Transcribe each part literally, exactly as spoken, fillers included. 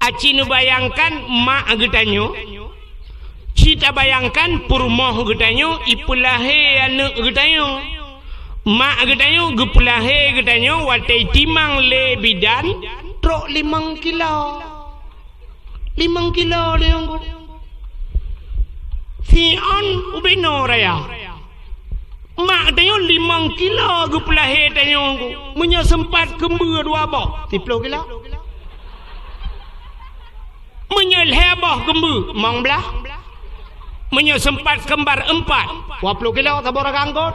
Aci neubayangkan mak geutanyoe, ci tabayangkan peurumoh geutanyoe ipeulahé aneuëk geutanyoe. Mak geutanyoe geupeulahé geutanyoe watée timang lé bidan trok limong kilo. Limong kilo lé nyang geuh. Siôn ubenoe raya. Mak tanyoe limong kilo geupeulahé tanyoe geuh. Meunyoe seumpat keumbeue dua boh, siploh kilo. Meunyoe lhée boh keumbeue, limong blaih. Meunyoe seumpat keumbar eumpat, dua ploh kilo saboh ragam gôt.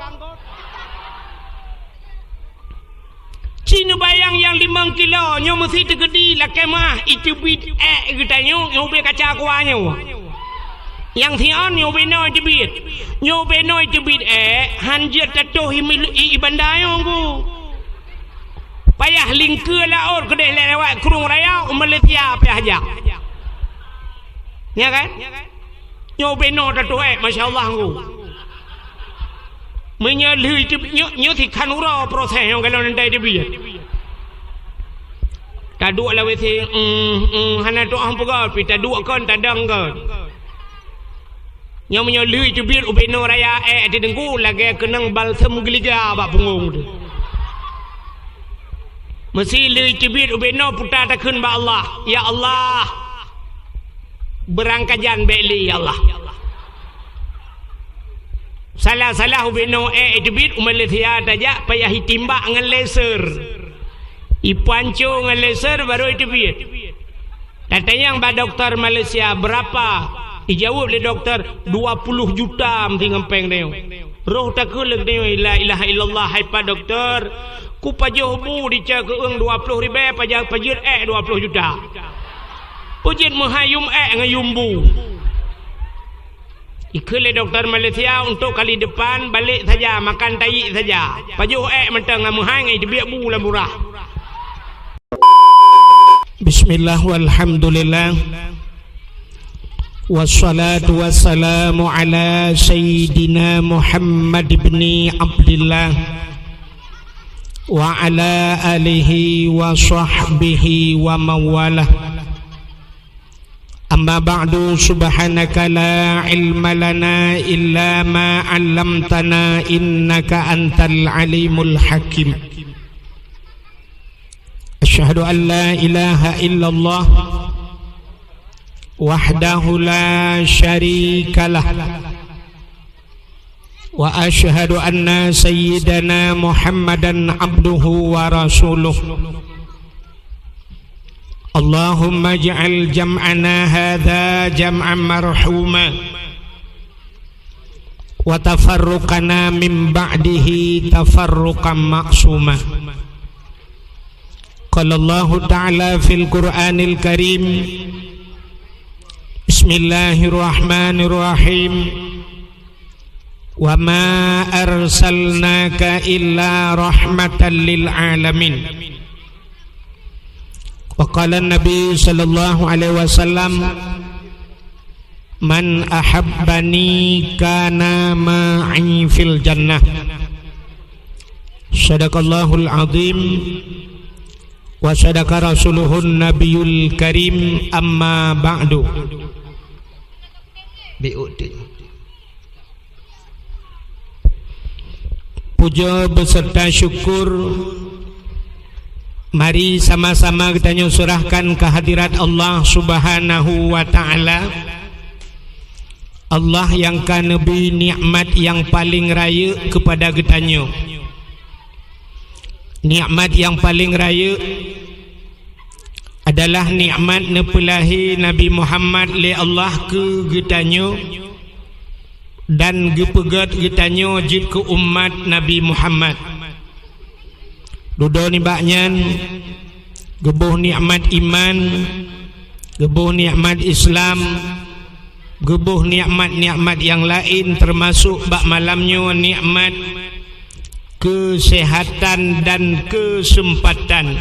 Ci neubayang nyang limong kilo nyoe meusi teukeudi lakée meuah iteubiet ék geutanyoe nyoe ubé kaca kuah nyoe. Nyang siôn nyoe ubé noe iteubiet. Nyoe ubé noe iteubiet ék han jeuet tatoh i, i, i banda nyoe geuh. Payah lingkeue laôt keudeh lewat Krueng Raya u Malaysia payah jak. Nya kan? Nyoe ubé noe tatoh ék, masya Allah geuh. Meunyoe lheueh iteubiet nyoe, nyoe sikhan uroe proses nyang galon teubiet. Taduek lam WC, mm, mm, hana tuoh peugah, pi taduek kon, tadong kon. Nyoe meunyoe lheueh iteubiet ubé noe raya ék di teungku lagée keunong balsem geuliga bak punggong teuh. Meusi lheueh iteubiet ubé noe puta takheun bak Allah, "Ya Allah, beurangkajan bék lé ya Allah." Salah-salah ubé noe ék iteubiet u Malaysia tajak payah itimbak ngon laser. Ipanco ngon laser baru iteubiet. Tatanyong bak doktor Malaysia, "Beurapa?" Ijaweueb lé doktor, "Dua puluh juta meusi ngon péng tanyoe." Roh takheun lé geutanyoe, "La ilaha illallah, hai Pak Doktor, kupajoh bu di ca keueung dua ploh ribée, paja-, pajeuet ék dua ploh juta. Peujeuet meuhai yum ék ngon yum bu." Ikheun lé doktor Malaysia, "Untuk kali depan, balek saja, makan tayi saja. Pajoh ék mantong ngon meuhai ngon iteubiet bu lam murah." Bismillah walhamdulillah. Wassalatu wassalamu ala sayyidina Muhammad ibni Abdillah wa ala alihi wa sahbihi wa mawalah. Amma ba'du, subhanaka la ilma lana illa ma 'allamtana innaka antal alimul hakim. Asyhadu an la ilaha illallah wahdahu la syarikalah. Wa asyhadu anna sayyidana Muhammadan abduhu wa rasuluh. Allahumma ij'al jam'ana hadza jam'an marhuma. Wa tafarruqana min ba'dihi tafarruqan ma'suma. Qala Allahu ta'ala fil Qur'anil Karim, Bismillahirrahmanirrahim. Wa ma arsalnaka illa rahmatan lil alamin. Wa qala Nabi sallallahu alaihi wasallam, "Man ahabbani kana ma'i fil jannah." Sadaqallahul azim wa sadaqa rasuluhun nabiyul karim, amma ba'du. Bi'udin. Puja beserta syukur mari sama-sama geutanyoe serahkan kehadirat Allah Subhanahu wa Ta'ala. Allah nyang ka neubri nikmat nyang paleng rayeuk keupada geutanyoe. Nikmat nyang paleng rayeuk adalah nikmat neupeulahé Nabi Muhammad lé Allah keu geutanyoe dan geupeugét geutanyoe jeuet keu umat Nabi Muhammad. Dudoe nibak nyan, geuboh nikmat iman, geuboh nikmat Islam, geuboh nikmat-nikmat nyang laén, teumasok bak malam nyoe nikmat keuseuhatan dan keuseumpatan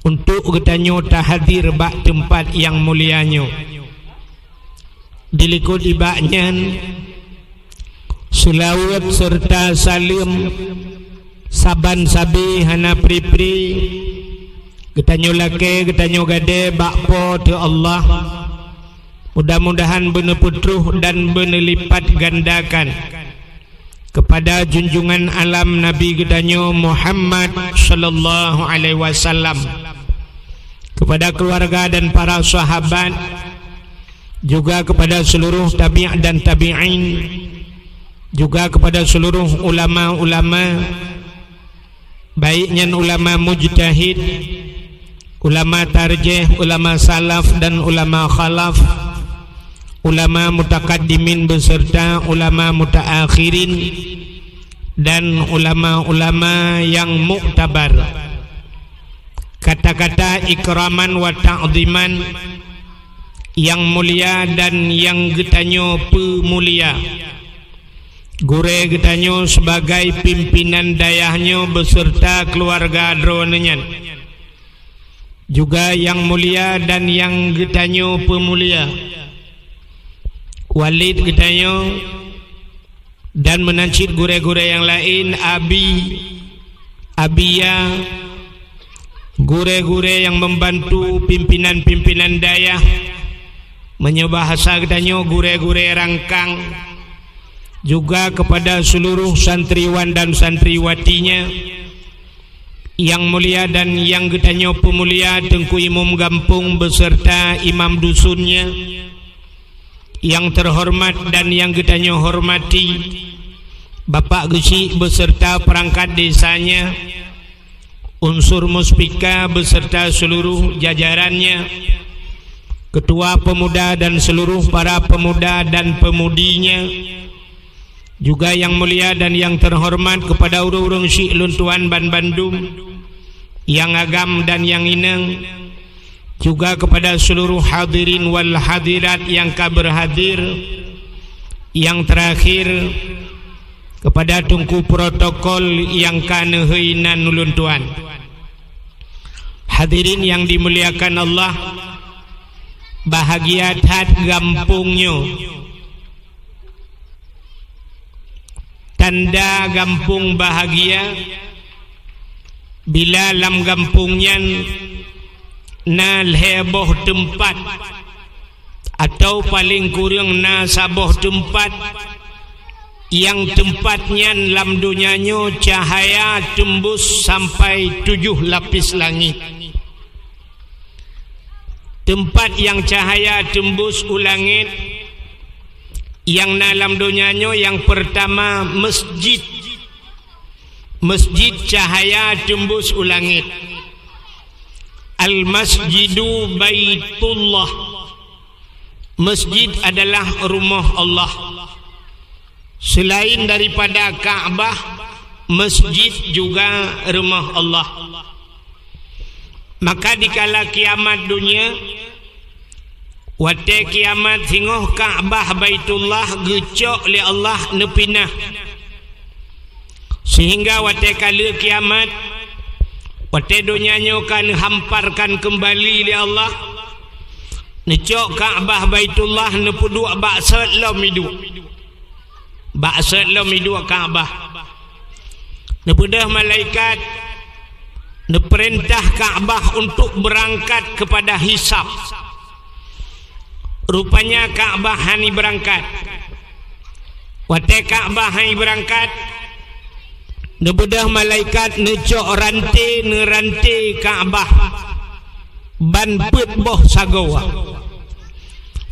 untuk geutanyoe tahadir bak teumpat nyang mulia nyoe. Dilikot nibak nyan, seulaweuet seureuta saleuem saban sabe hana pri-pri Geutanyoe lakée, geutanyoe gadée bak Po teu Allah. Mudah-mudahan beuneupeutroh dan beuneulipatgandakan kepada junjungan alam Nabi geutanyoe Muhammad sallallahu alaihi wasallam, kepada keluarga dan para sahabat, juga kepada seluruh tabi' dan tabi'in, juga kepada seluruh ulama-ulama, baik nyan ulama mujtahid, ulama tarjih, ulama salaf dan ulama khalaf, ulama mutakaddimin beserta ulama mutaakhirin, dan ulama-ulama yang muktabar. Kata-kata ikraman wa ta'ziman, yang mulia dan yang geutanyoe peumulia. Gurée geutanyoe sebagai pimpinan dayah nyoe beserta keluarga droeneuh nyan, juga yang mulia dan yang geutanyoe peumulia. Walid geutanyoe dan meunan cit gurée-gurée nyang laén, Abi, Abiya, gurée-gurée nyang membantu pimpinan-pimpinan dayah, meunyoe bahasa geutanyoe gurée-gurée rangkang, juga kepada seluruh santriwan dan santriwatinya, yang mulia dan yang geutanyoe peumulia, Teungku Imum Gampông beserta imam dusunnya, yang terhormat dan yang geutanyoe hormati, Bapak Geuchik beserta perangkat desanya, unsur muspika beserta seluruh jajarannya, ketua pemuda dan seluruh para pemuda dan pemudinya, juga yang mulia dan yang terhormat kepada ureuëng-ureuëng syik lôn tuan banbandum, yang agam dan yang inong, juga kepada seluruh hadirin wal hadirat yang ka berhadir, yang terakhir, kepada teungku protokol nyang ka neuhôi nan ulôn tuan. Hadirin yang dimuliakan Allah, bahagia that gampông nyoe. Tanda gampông bahagia, bila lam gampông nyan na lhée boh teumpat, atau paleng kureueng na saboh teumpat, nyang teumpat nyan lam donya nyoe cahya teumbus sampai tujoh lapis langét. Teumpat nyang cahya teumbus u langét nyang na lam donya nyoe nyang peurtama meusjid. Meusjid cahya teumbus u langét. Al-Masjidu Baitullah. Meusjid adalah rumoh Allah. Selain daripada Ka'bah, meusjid juga rumoh Allah. Maka dikala kiamat donya, watée kiamat singoh Ka'bah Baitullah geucok lé Allah neupinah. Sehingga watée ka lheueh kiamat, watée donya nyoe ka neuhamparkan keumbali lé Allah, neucok Ka'bah Baitullah neupeuduek bak sot lom iduek. Bak sot lom iduek Ka'bah. Neupeudeuh malaikat, neupeurintah Ka'bah untuk beurangkat keupada hisab. Rupanya Ka'bah hana beurangkat. Watée Ka'bah hana beurangkat, neubeudôh malaikat neucok ranté-neuranté Ka'bah ban peuet boh sagoe.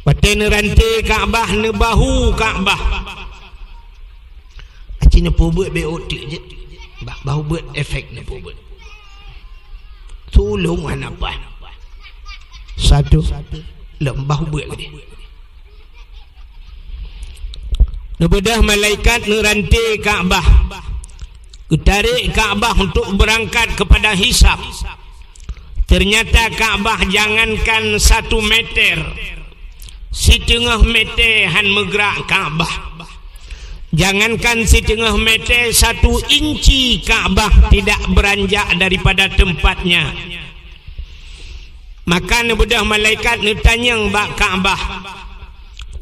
Watée neuranté Ka'bah, neubahu Ka'bah. Aci neupeubuet bék oteuk jeuet. Bah, bahu beuet efek neupeubuet. Tulông hana paih. Satu. Lom bahu beuet geude. Neubeudôh malaikat neuranté Ka'bah. Geutarek Ka'bah untuk beurangkat keupada hisab. Teunyata Ka'bah jangankan satu meter, siteungoh meter han meugrak Ka'bah. Jangankan siteungoh meter, satu inci Ka'bah tidak beranjak daripada tempatnya. Maka neubeudôh malaikat neutanyong bak Ka'bah,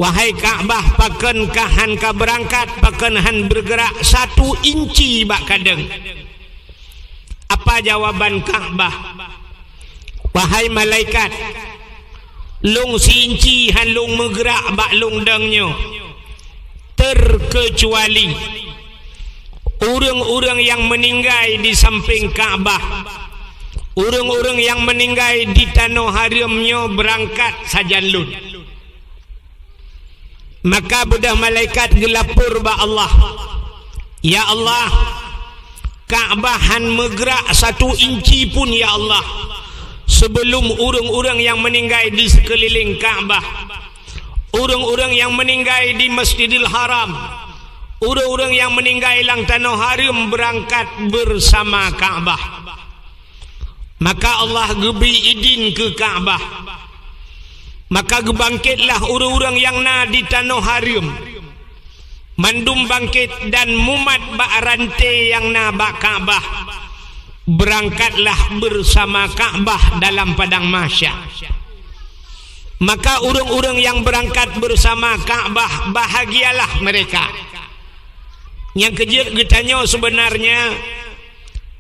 "Wahai Ka'bah, pakon kah han ka beurangkat, pakon han beureugerak satu inci bak kadeueng?" Apa jawaban Ka'bah? Wahai malaikat, lôn si-inci han lôn meugrak bak lôn dong nyoe, terkecuali ureuëng-ureuëng nyang meuninggai di sampéng Ka'bah, ureuëng-ureuëng nyang meuninggai di tanoh hareuem nyoe beurangkat sajan lôn. Maka beudôh malaikat geulapor bak Allah, "Ya Allah, Ka'bah han meugrak satu inci pun, ya Allah, sebelum ureuëng-ureuëng nyang meuninggai di sikeulileng Ka'bah, ureuëng-ureuëng nyang meuninggai di Masjidil Haram, ureuëng-ureuëng nyang meuninggai lam tanoh hareuem beurangkat beusama Ka'bah." Maka Allah geubri idin keu Ka'bah. Maka geubangketlah ureuëng-ureuëng nyang na di tanoh hareuem. Mandum bangket dan mumat bak ranté nyang na bak Ka'bah. Beurangkatlah beusama Ka'bah dalam padang mahsyar. Maka ureuëng-ureuëng nyang beurangkat beusama Ka'bah, bahagialah mereka. Nyang keujeuet geutanyoe sebenarnya,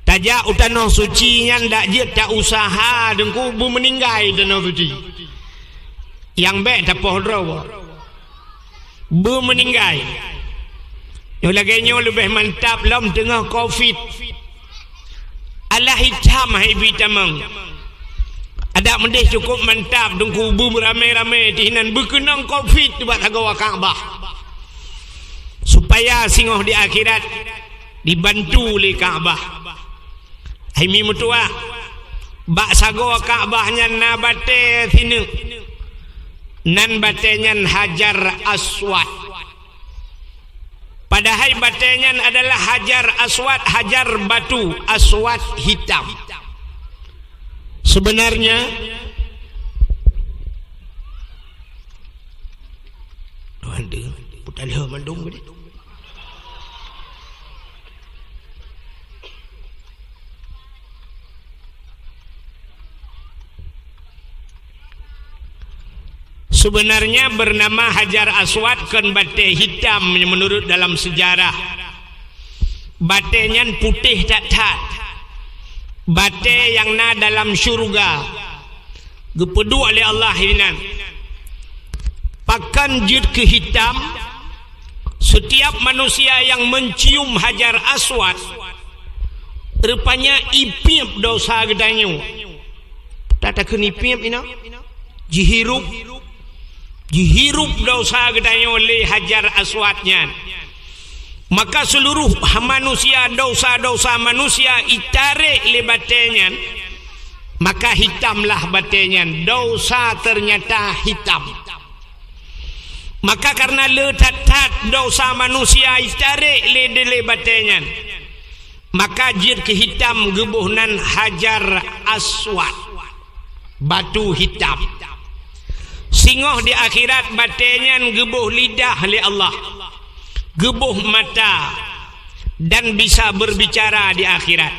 tajak u tanoh suci nyan dak jeuet ta-useuha deungku beumeuninggai tanoh suci. Nyang bék tapoh droe, beumeuninggai. Nyoe lagée nyoe leubeh mantap lom teungoh covid. Alah hitam hai bi tamong. Adak meudeh cukup mantap deungku beumeurame-rame tihinan beukeunong covid bak sagoe Ka'bah. Supaya singoh di akhirat dibantu lé Ka'bah. Hai mi meutuah, bak sagoe Ka'bah nyan na batée sineuk. Nan batée nyan Hajar Aswad. Padahai batée nyan adalah Hajar Aswad, hajar batu aswad hitam. Sebenarnya, aduh, putar leuh mandum geude. Sebenarnya bernama Hajar Aswad kon batée hitam menurut dalam sejarah. Batée nyan putéh that-that. Batée nyang na dalam syeuruga. Geupeuduek lé Allah inan. Pakon jeuet keu hitam? Setiap manusia yang mencium Hajar Aswad, rupanya ipiep dosa geutanyoe. Takheun ipiep inoe? Jihirup. Jihirup dosa geutanyoe lé Hajar Aswad nyan. Maka seluruh manusia, dosa-dosa manusia itarek lé batée nyan, maka hitamlah batée nyan, dosa ternyata hitam. Maka karena le that-that dosa manusia itarek lé dilée batée nyan, maka jeuet keu hitam geuboh nan Hajar Aswad, batu hitam. Singoh di akhirat batée nyan geuboh lidah lé Allah, geuboh mata, dan bisa berbicara di akhirat.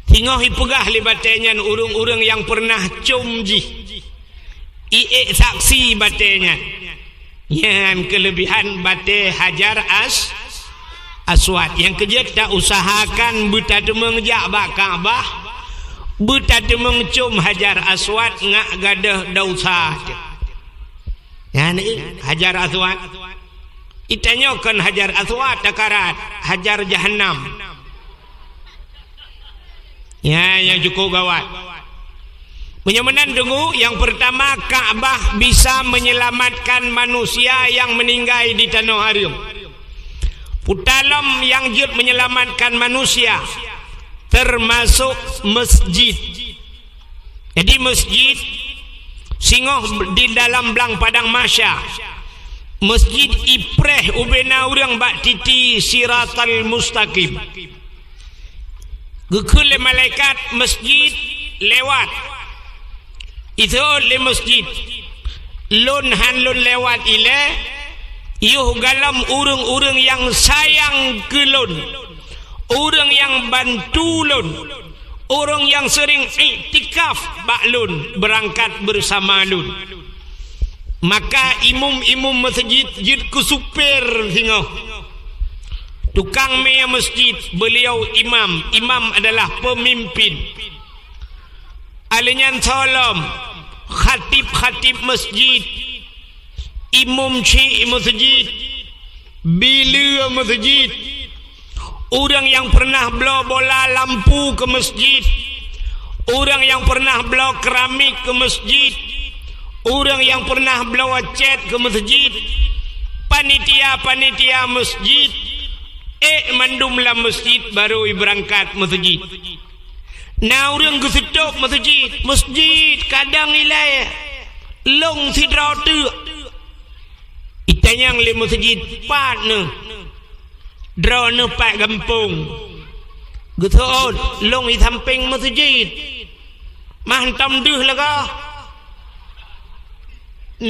Singoh ipeugah lé batée nyan ureuëng-ureuëng nyang pernah com jih, iék saksi batée nyan. Nyan keulebihan batée Hajar As-, Aswad. Nyang keujeuet ta-useuhakan beutateumeung jak bak Ka'bah, beutateumeung com Hajar Aswad ngat gadôh dosa teuh. Nyan Hajar Aswad. Itanyoe kon Hajar Aswad takarat, Hajar Jahannam. Ya, nyang cukup gawat. Meunyoe meunan deungoe, nyang peurtama, Ka'bah bisa menyelamatkan manusia nyang meuninggai di tanoh hareuem. Puta lom nyang jeuet menyelamatkan manusia, termasuk masjid. Jadi masjid singoh di dalam blang padang mahsyar. Masjid ipreh ubena ureuëng bak titi Siratal Mustaqim. Geukheun lé malaikat masjid lewat. Iseuôt lé masjid, "Lôn han lôn lewat ilée, yoh galom ureuëng-ureuëng nyang sayang keu lôn, ureuëng nyang bantu lôn, ureuëng nyang seuring iktikaf bak lôn, beurangkat beusama lôn." Maka imum-imum masjid jeuet keu supir singoh. Tukang mé masjid, beuliau imam. Imam adalah peumimpin. Alèh nyan soe lom, khatib-khatib masjid, imum chik masjid, bileue masjid, ureuëng nyang pernah bloe bola lampu keu masjid, ureuëng nyang pernah bloe keramik keu masjid, ureuëng nyang pernah bloe cét keu masjid, panitia-panitia masjid, ék mandum lam masjid barô ibeurangkat masjid. Na ureuëng geuseutôb masjid, masjid kadang ilée lông sidroe teuk. Itanyong lé masjid, "Pat neuh?" "Droeneuh pat gampông?" Geuseuôt, "Lông i sampéng masjid." "Mah hantom deuh lagoe?"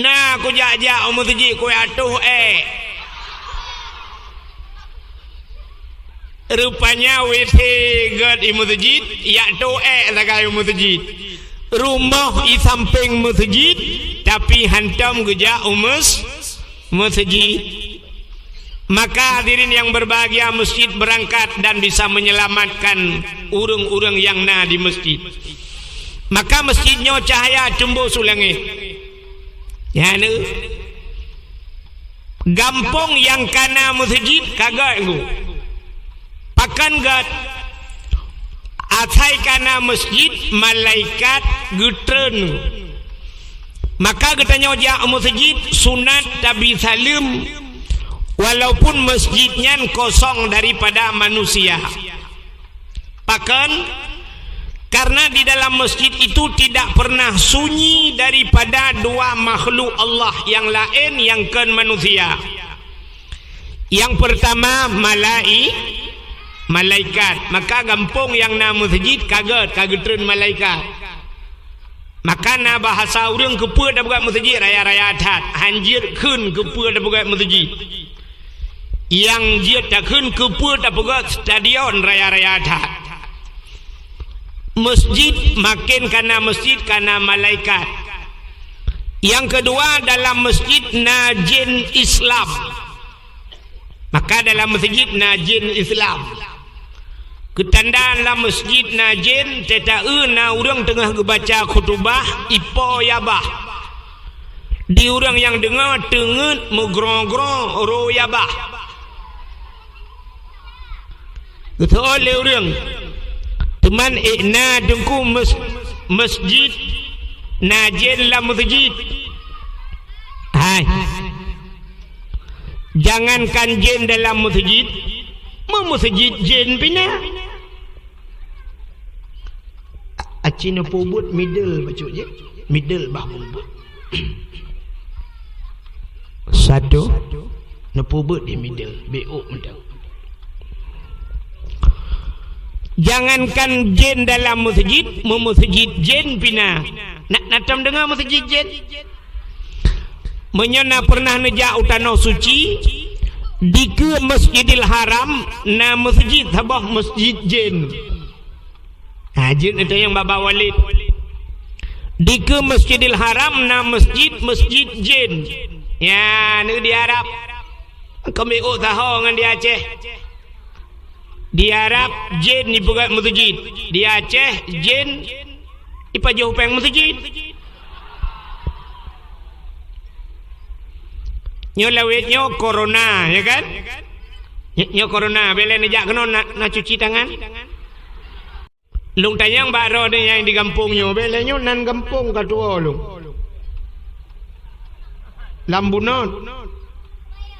"Na kujak-jak u masjid kujak toh ék." Rupanya W C gét i masjid, jak toh ék sagai u masjid. Rumoh i sampéng masjid, tapi hantom geujak u mes-, masjid. Maka hadirin yang berbahagia, masjid berangkat dan bisa menyelamatkan ureuëng-ureuëng nyang na di masjid. Maka masjid nyoe cahya teumbôh su langét. Nyan, gampông nyang kana masjid ka gét ngon. Pakon gét? Asai kana masjid, malaikat geutreun. Maka geutanyoe jak u masjid sunat tabi saleuem, walaupun masjid nyan kosong daripada manusia. Pakon? Karena di dalam masjid itu tidak pernah sunyi daripada dua makhluk Allah yang laén nyang kon manusia. Yang pertama, malai-, malaikat. Maka gampông nyang na masjid ka gét, ka geutreun malaikat. Maka na bahasa ureuëng keupeue tapeugét masjid raya-raya that, han jeuet kheun keupeue tapeugét masjid. Nyang jeuet takheun keupeue tapeugét stadion raya-raya that. Masjid maken kana masjid kana malaikat. Nyang keudua, dalam masjid na jén Islam. Maka dalam masjid na jén Islam. Keutanda lam masjid na jén, teuta-eu na ureuëng teungoh geubaca khutubah, ipo ya bah. Di ureuëng nyang deungoe teungeut meugroe-groe ro ya bah. Geuseuôt lé ureuëng. Teuman ék na teungku mes-, masjid, na jén lam masjid. Hai. Jangankan jén dalam masjid, meu masjid jén pih na. Aci neupeubuet middle bacut jih, middle bah peubuet. Satu, neupeubuet di middle, B O mantong. Jangankan jén dalam masjid, meu masjid jén pih na. Na, na tom deungoe masjid jén? Meunyoe na pernah neujak u Tanoh Suci, dikeue Masjidil Haram na masjid saboh masjid jén. Ha, jeuet neutanyong bak Walid. Dikeue Masjidil Haram na masjid, masjid jén. Ya, neu di Arab. Kami ôk taho ngon di Aceh. Di Arab, jén jipeugét masjid. Di Aceh, jén jipajoh péng masjid. Nyoe lawét nyoe corona, ya kan? Nyoe, nyoe corona, bèk lé neujak keunoe na, na cuci tangan. Lôn tanyong bak droeneuh nyang di gampông nyoe, bèk lé nyoe nan gampông ka tuwoe lôn. Lam Bunot.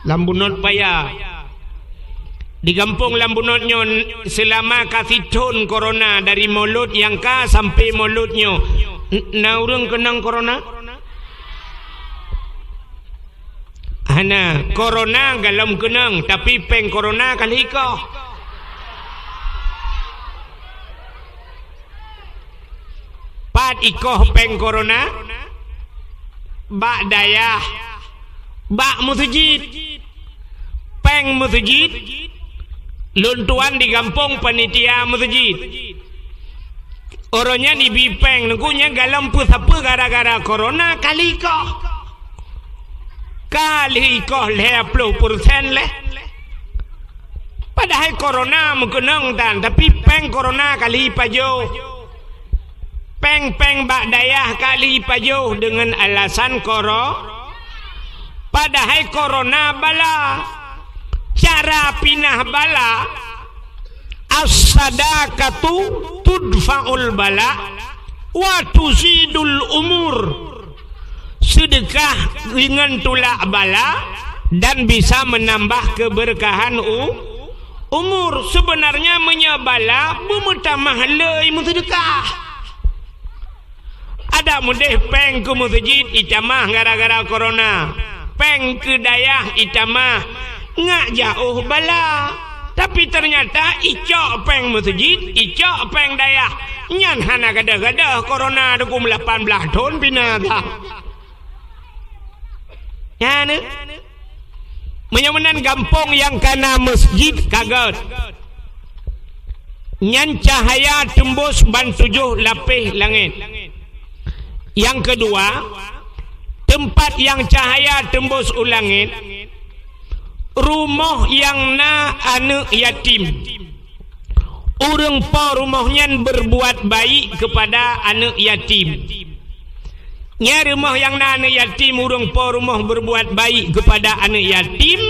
Lam Bunot Paya. Di gampông Lam Bunot nyoe, seulama ka sithon corona, dari mulod nyang ka sampoe mulod nyoe, n-, na ureuëng keunong corona? Hana, corona galom keunong, tapi péng corona ka lheueh ikoh. Pat ikoh péng corona? Bak dayah, bak masjid. Péng masjid, lôn tuan di gampông panitia masjid. Uroe nyan ibi péng, neugui nyan galom peue sapeue gara-gara corona ka lheueh ikoh. Ka lheueh ikoh lhèe ploh persen lé. Padahai corona meukeunong tan, tapi péng corona ka lheueh ipajoh. Péng-péng bak dayah ka lheueh jipajoh deungon alasan koro-, padahai korona bala. Cara pinah bala, as-sadaqatu tudfa'ul bala wa tuzidul umur. Sedekah ringan tulak bala dan bisa menambah keberkahan u-, umur. Sebenarnya meunyoe bala beumeutamah le meuseudeukah. Adak meudeh péng keu meuseujid itamah gara-gara korona. Péng keu dayah itamah ngak jaoh bala. Tapi ternyata icok péng meuseujid, icok péng dayah. Nyan hana gadôh-gadôh korona dukung lapan blaih thon pina dah. Nyan, eh? Meunyoe meunan gampông nyang kana meuseujid ka gét. Nyan cahaya teumbus ban tujoh lapéh langét. Nyang keudua, teumpat nyang cahaya teumbus u langét, rumoh nyang na aneuëk yatim. Ureuëng po rumoh nyan berbuat baik kepada aneuëk yatim. Nyan rumoh nyang na aneuëk yatim, ureuëng po rumoh berbuat baik kepada aneuëk yatim,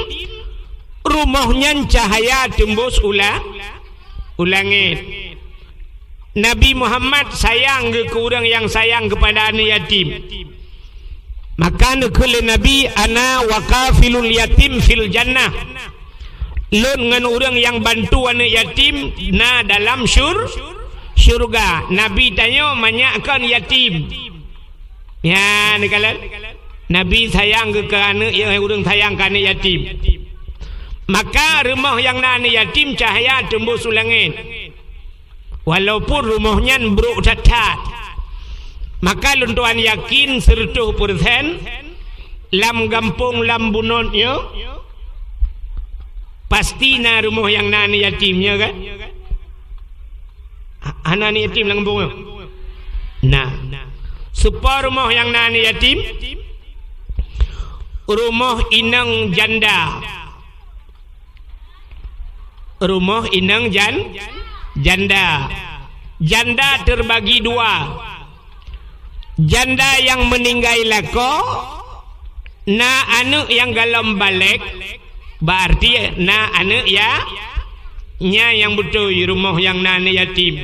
rumoh nyan cahaya teumbus u la-, u langét. Nabi Muhammad sayang geuh keu ureuëng nyang sayang kepada aneuëk yatim. Maka neukheun lé Nabi, "Ana wa kafilul yatim fil jannah." Lôn ngon ureuëng nyang bantu aneuëk yatim na dalam syur-, syurga. Nabi tanyoe manyak kon yatim. Nyan, neukalon. Nabi sayang keu, keu aneuëk, ya, ureuëng sayang keu aneuëk yatim. Maka rumoh nyang na aneuëk yatim cahaya teumbus u langét. Walaupun rumoh nyan brok that-that. Maka lôn tuan yakin seureutôh persen lam gampông lam bunot nyoe pasti na rumoh nyang na aneuëk yatim, ya kan? Ha-, hana aneuëk yatim lam gampông nyoe? Nah. Soe po rumoh nyang na aneuëk yatim? Rumoh inong janda. Rumoh inong jan-, janda. Janda terbagi dua. Janda nyang meuninggai lakoe, na aneuëk nyang golom balek, berarti na aneuëk ya-, nyan nyang beutôi rumoh nyang na aneuëk yatim.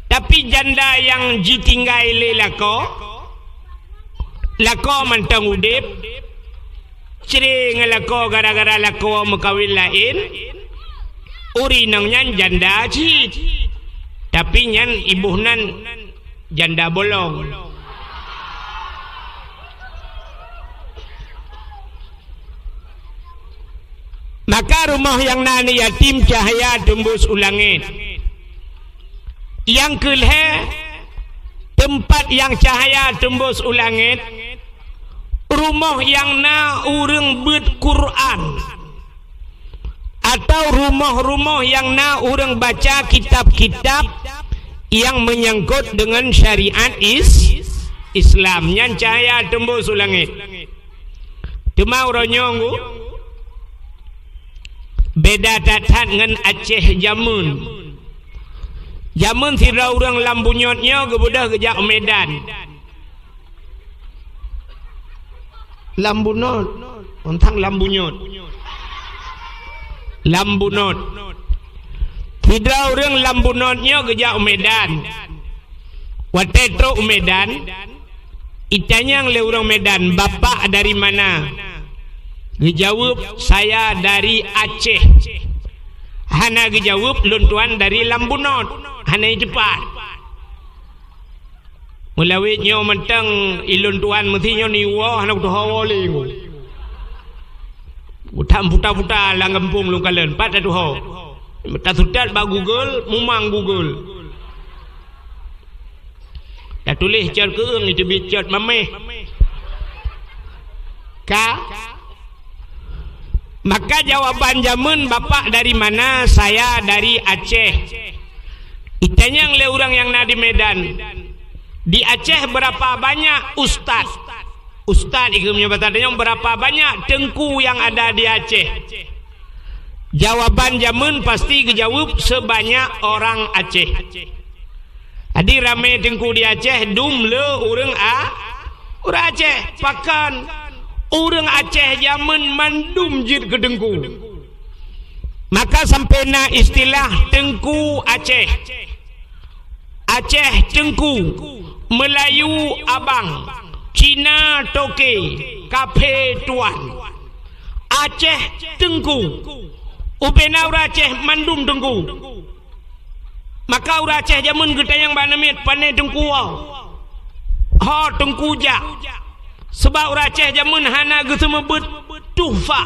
Tapi janda nyang jitinggai lé lakoe, lakoe mantong udeb, cre ngon lakoe gara-gara lakoe meukawen laén, ureuëng inong nyan janda cit. Tapi nyan iboh nan janda bolong. Maka rumoh nyang na aneuëk yatim cahaya teumbus u langét. Nyang keulhée, teumpat nyang cahaya teumbus u langét, rumoh nyang na ureuëng beuet Quran, atau rumoh-rumoh nyang na ureuëng baca kitab-kitab nyang meunyangkot deungon syariat is-, Islam. Nyan cahaya teumbus u langét. Teuma uroe nyoe, beda that-that ngon Aceh jameun. Jameun sidroe ureuëng lam bunyot nyoe geubeudôh geujak u Medan. Lam bunot, teuntang lam bunyot. Lam bunot. Sidroe ureuëng lam bunot nyoe geujak u Medan. Watée trok u Medan, itanyong lé ureuëng Medan, "Bapak dari mana?" Geujaweueb, "Saya dari Aceh." Hana geujaweueb, "Lôn tuan dari lam bunot." Hana jiteupat. Meulawét nyoe mantong ilôn tuan meusi nyoe niwoe hana kutuho lé nyoe. Utam puta-puta lam gampông lôn kalon, pat tatuho. Tasutat bak Google, mumang Google. Tatuléh cot keueung, iteubiet cot maméh. Ka? Maka jawaban jameun, "Bapak dari mana?" "Saya dari Aceh." Itanyong lé ureuëng nyang na di Medan, "Di Aceh berapa banyak ustaz?" Ustaz, ikeu meunyoe basa tanyoe, "Berapa banyak teungku yang ada di Aceh?" Jawaban jameun pasti geujaweueb, "Sebanyak orang Aceh." Jadi ramé teungku di Aceh dum le ureuëng a-, ureuëng Aceh. Pakon ureuëng Aceh jameun mandum jeuet keu teungku. Maka sampai na istilah Teungku Aceh. Aceh Teungku, Meulayu Abang, Cina Toke, Kaphé Tuan. Aceh Teungku. Ubena ureuëng Aceh mandum teungku. Maka ureuëng Aceh jameun geutanyong bak aneuk miet, "Pane teungku?" "Ho teungku jak." Sabab ureuëng Aceh jameun hana geuseumeubeuet tuhfa,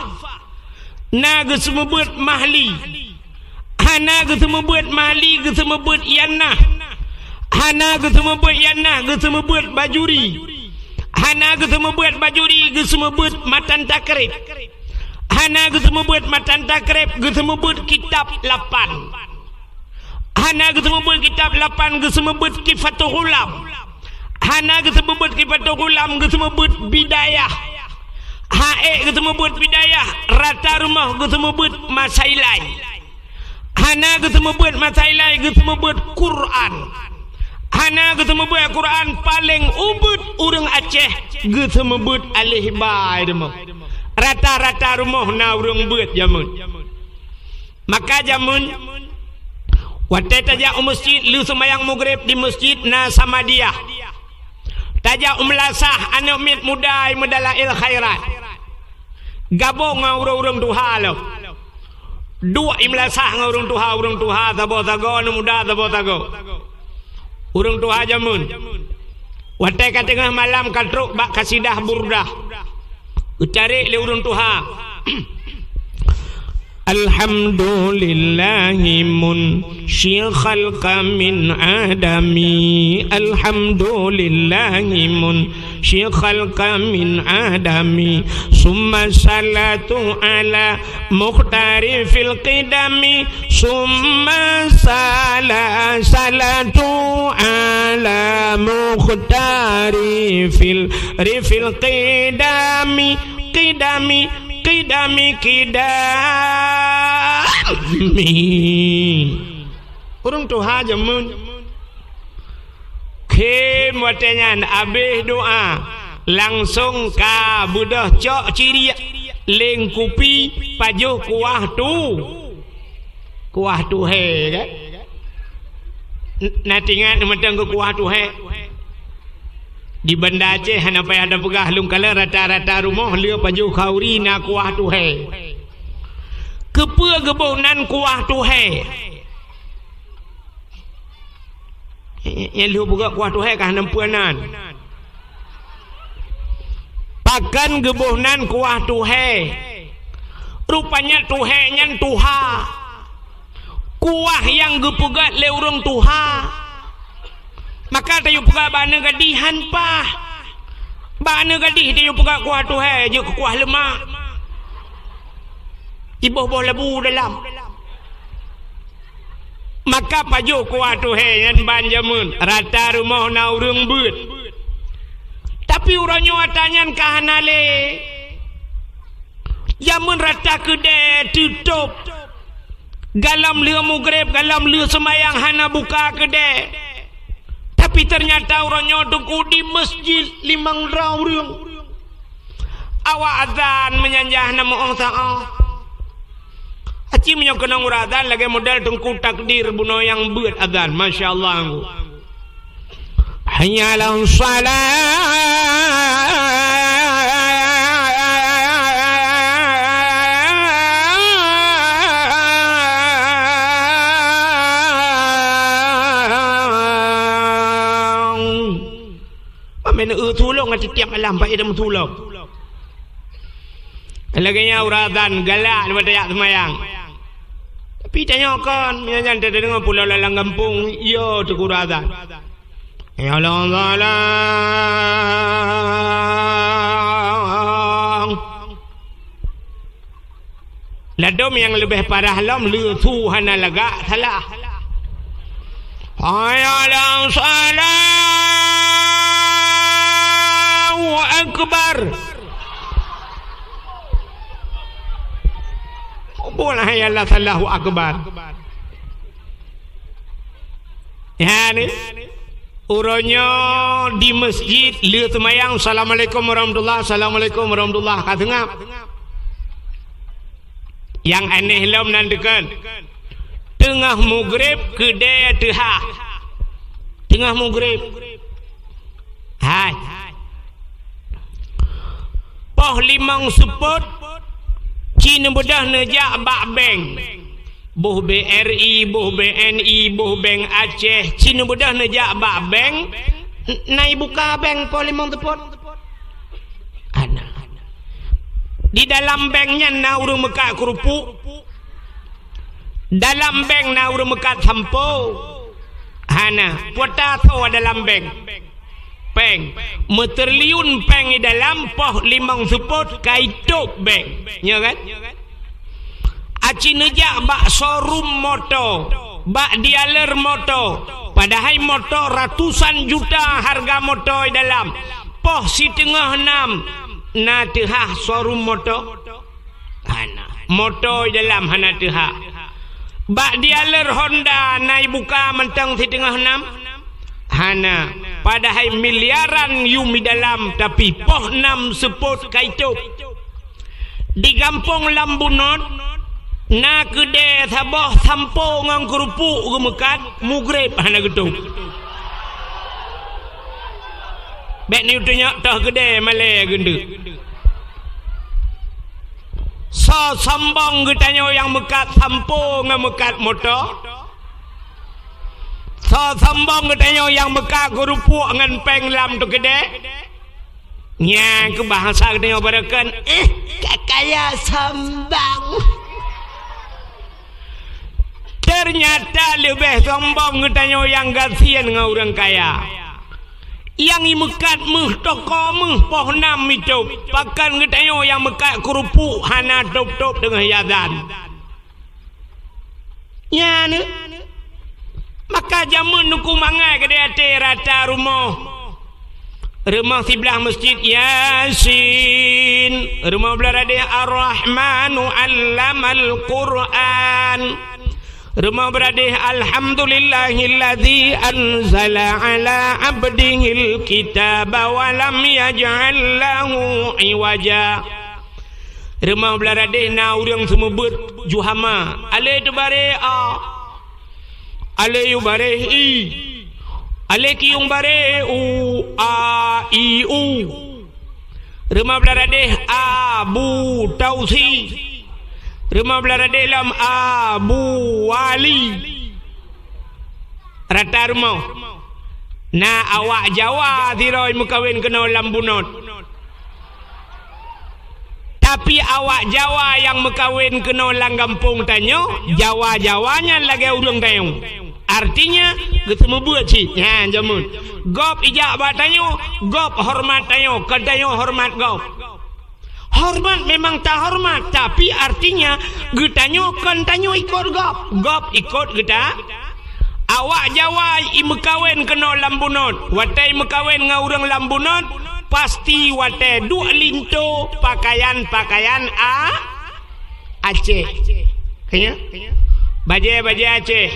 na geuseumeubeuet mahli. Hana geuseumeubeuet mahli, geuseumeubeuet yannah. Hana geuseumeubeuet yannah, geuseumeubeuet bajuri. Hana geuseumeubeuet bajuri, geuseumeubeuet matan takrib. Hana geuseumeubeuet matan takrib, geuseumeubeuet kitab lapan. Hana geuseumeubeuet kitab lapan, geuseumeubeuet Kifatul Ghulam. Hana geuseumeubeuet Kifatul Ghulam, geuseumeubeuet Bidayah. Hana geuseumeubeuet Bidayah, rata rumoh geuseumeubeuet Masailai. Hana geuseumeubeuet Masailai, geuseumeubeuet Quran. Hana geuseumeubeuet Quran, paleng ubit ureuëng Aceh geuseumeubeuet aleh ba rumoh. Rata-rata rumoh na ureuëng beuet jameun. Maka jameun, watée tajak u meuseujid, lheueh seumayang Maghrib di meuseujid na Samadiyah. Tajak u meulasah, aneuk miet muda meudalail khairat. Gabong ngon ureuëng-ureuëng tuha lom. Duek i meulasah ngon ureuëng tuha, ureuëng tuha saboh sagoe, aneuk muda saboh sagoe. Ureuëng tuha jameun. Watée ka teungoh malam ka trok bak kasidah Burdah. Geutarek lé ureuëng tuha. Alhamdulillahi munsyi khalqa min adami. Alhamdulillahi munsyi khalqa min adami. Summa salatu ala mukhtari fil qidami. Summa sala-, salatu ala mukhtari fil, rifil qidami. Qidami, qidami, qidami. Ureuëng tuha jameun. Khém watée nyan abéh doá, langsong ka beudôh cok ciriek, leng kupi, pajoh kuah tu. Kuah tuhée, kan? N-, na teuingat mantong keu kuah tuhée? Di Banda Aceh hana payah tapeugah lôn kalon, rata-rata rumoh le pajoh khauri na kuah tuhée. Keupeue geuboh nan kuah tuhée? Nyang lheueh peugah kuah tuhée ka hana peue nan. Pakon geuboh nan kuah tuhée? Rupanya tuhée nyan tuha. Kuah nyang geupeugét lé ureuëng tuha. Maka tayue peugah bak aneuk gadih han paih. Bak aneuk gadih tayue peugah kuah tuhée, jeuet keu kuah leumak. Jiboh-boh labu dalam. Maka pajoh kuah tuhée nyan ban jameun, rata rumoh na ureuëng beuet. Tapi uroe nyoe ata nyan ka hana lé. Jameun rata keudée teutôb. Gohlom lheueh Maghrib, gohlom lheueh seumayang hana buka keudée. Tapi teunyata uroe nyoe teungku di meuseujid limong droe ureuëng. Awak azan meunyan jak hana meu'oh saát. Aci meunyoe keunong ureuëng azan lagée model teungku takdir bunoe nyang beuet azan. Masya Allah, anggu. Hayya 'alas shalah. Pamé neu tulông ngon tiep-tiep malam, bak idam tulông. Lagée nyan ureuëng azan galak leubeh tajak seumayang. Tapi tanyoe kon, meunyoe nyan tadeungoe pulo lam gampông, yo teungku ureuëng azan. Ya Allah, Allah. Ladôm nyang leubeh parah lom, leusu hana lagak salah. Hayya 'alas shalah. Allahu akbar. Bukan hayya 'alas shalah, Allahu akbar. Ya ni. Uroe nyoe di masjid, lheueh seumayang, "Assalamualaikum warahmatullah, assalamualaikum warahmatullah," ka seungab. Nyang aneh lom nan deukon. Teungoh mugreb keudè teuhah. Teungoh mugreb. Hai. Poh limong seupôt, ci neubeudôh neujak bak bank. Boh B R I, boh B N I, boh bank Aceh, ci neubeudôh neujak bak bank, n-, na ibuka bank poh limong seupôt. Hana. Di dalam bank nyan na ureuëng meukat keurupuk. Dalam bank na ureuëng meukat sampo. Hana, pota tho dalam bank. Péng. Meutriliun péng di dalam, poh limong seupôt ka itôb bank. Nyo kan? Aci neujak bak showroom moto, bak dealer moto. Padahai moto ratusan juta harga moto di dalam. Poh siteungoh nam na teuhah showroom moto. Hana. Moto di dalam hana teuhah. Bak dealer Honda na ibuka mantong siteungoh nam? Hana. Padahai miliaran yum di dalam, tapi poh nam seupôt ka itôb. Di gampông lam bunot, na keudè saboh sampo ngon keurupuk geumeukat, mugreb hana geutôb. Bèk neuyue tunyok toh keudè malèe geundeuk. Soe sombong geutanyoe nyang meukat sampo ngon meukat moto? Soe sombong geutanyoe nyang meukat keurupuk ngon péng lam teukeudè? Nyan keuh bahasa geutanyoe barokon, "Eh, ka kaya sombong." Teunyata leubeh sombong geutanyoe nyang gasien ngon ureuëng kaya. Nyang imeukat méuh toko méuh poh nam itôb, pakon geutanyoe nyang meukat keurupuk hana tôb-tôb teungoh iazan. Nyan, maka jameun Teungku mangat keudéh até rata rumoh. Rumoh siblah masjid Yasin, rumoh blah radeh Ar-Rahmanu 'allamal Qur'an. Rumoh blah radeh Alhamdulillahilladzi anzala 'ala 'abdihil kitaba wa lam yaj'al lahu 'iwaja. Rumoh blah radeh na ureuëng seumeubeuet ju hama, alé teubareh a, alé yue bareh i, alé kiyong bareh u, a, i, u. Rumoh blah radeh a, bu, tausi. Rumoh blah radeh lom a, bu, wali. Rata rumoh. Na awak Jawa sidroe meukawen keunoe lam bunot. Tapi awak Jawa nyang meukawen keunoe lam gampông tanyoe, Jawa-Jawa nyan lagée ureuëng tanyoe. Artinya, geuseumeubeuet cit. Nyan jameun. Gob ijak bak tanyoe, gob horeumat tanyoe, kon tanyoe horeumat gob. Horeumat memang tahoreumat, tapi artinya geutanyoe kon tanyoe ikot gob, gob ikot geuta. Awak Jawa imeukawen keunoe lam bunot. Watée imeukawen ngon ureuëng lam bunot, pasti watée duek linto pakaian-pakaian a, Aceh. Kanya? Bajée-bajée Aceh.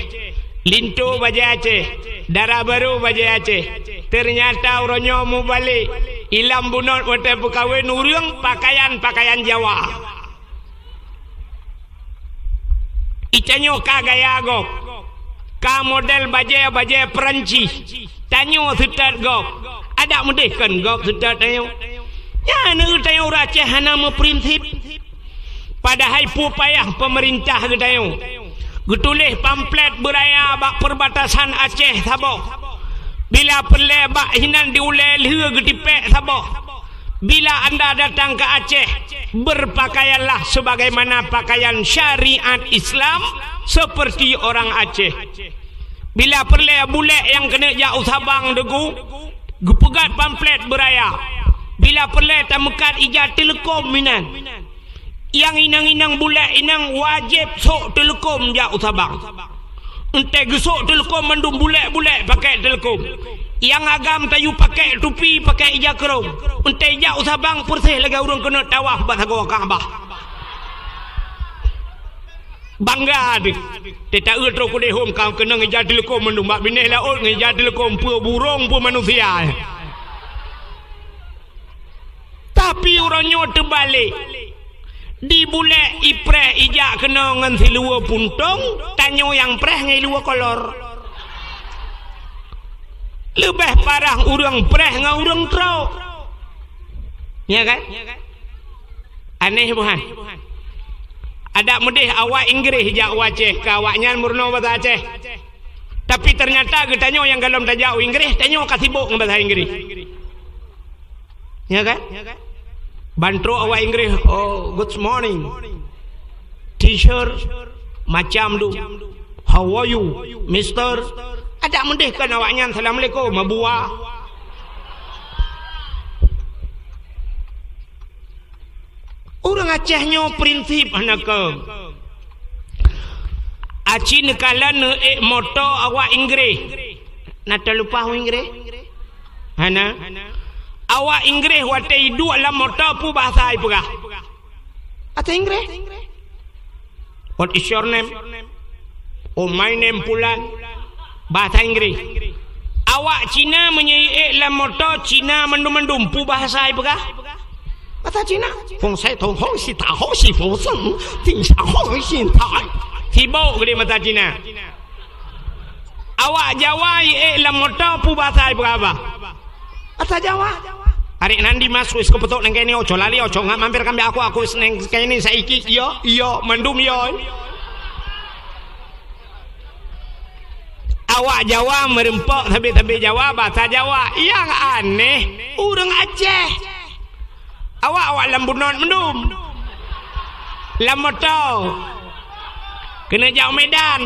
Linto bajée Aceh, dara barô bajée Aceh. Teunyata uroe nyoe mubalek, i lam bunot watée peukawen ureuëng pakaian-pakaian Jawa. Itanyoe ka gaya gob, ka model bajée-bajée Perancis. Tanyoe seutôt gob, adak meudeh kon gob seutôt tanyoe. Nyan ureuëng tanyoe ureuëng Aceh hana meuprinsip. Padahai peue payah peumeurintah geutanyoe geutuléh pamflet beuraya bak perbatasan Aceh saboh. Bila peureulée bak hinan di ulée lheueh geutipék saboh. Bila anda datang ke Aceh, berpakaianlah sebagaimana pakaian syariat Islam seperti orang Aceh. Bila peureulée bulék nyang keuneuk jak u Sabang deugu, geupeugét pamflet beuraya. Bila peureulée tameukat ija teuleukom inan. Nyang inong-inong bulék inong wajéb sôk teuleukom jak u Sabang. Eunteuk geusôk teuleukom mandum bulék-bulék pakék teuleukom. Nyang agam tayue pakék tupi, pakék ija keurong. Eunteuk jak u Sabang peureuseh lagée ureuëng keuneuk tawaf bak sagoe Ka'bah. Bangga deh. Teuta eu trok keudeh hom ka keunong ija teuleukom mandum bak binéh laôt ngon ija teuleukom peue burông peue manusia. Tapi uroe nyoe teubalek. Di bulèk ipreh ijak keunoe ngon siluweue puntông, tanyoe nyang preh ngon iluweue kolor. Leubeh parah ureuëng preh ngon ureuëng trok. Ya kan? Aneh buhan. Adak meudeh awak Inggréh jak u Aceh, keu awaknyan meurunoe basa Aceh. Tapi teunyata geutanyoe nyang gohlom tajak u Inggréh, tanyoe ka sibok ngon basa Inggréh. Ya kan? Ban trok awak Inggréh, "Oh, good morning, teacher," macam tu. "How are you, mister?" Adak meudeh kan awaknyan, "Assalamualaikum, Abuwa." Ureuëng Aceh nyoe prinsip hana keu. Aci neukalon neuék moto awak Inggréh. Na talupa ureuëng Inggréh? Hana. Awak Inggréh watée iduek lam moto peue bahasa ipeugah? Bahasa Inggréh. "What is your name?" "Oh, my name Pulan." Bahasa Inggréh. Awak Cina meunyoe iék lam moto Cina mandum-mandum peue bahasa ipeugah? Bahasa Cina. "Feng sai tong hong si ta hong si feng seng, ting sa hong si tai." Sibok geude mata Cina. Awak Jawa iék lam moto peue bahasa ipeugah? Bahasa Jawa. "Arek nandi mas wis keupeutôk nang kayni oco lali oco ngat mampir kambek aku aku seneng kayni saiki iyo iyo mandum iyo." Awak Jawa meureumpok sabe-sabe Jawa bahasa Jawa. Nyang aneh ureuëng Aceh. Awak-awak lam bunot mandum. Lam moto. Keuneuk jak u Medan.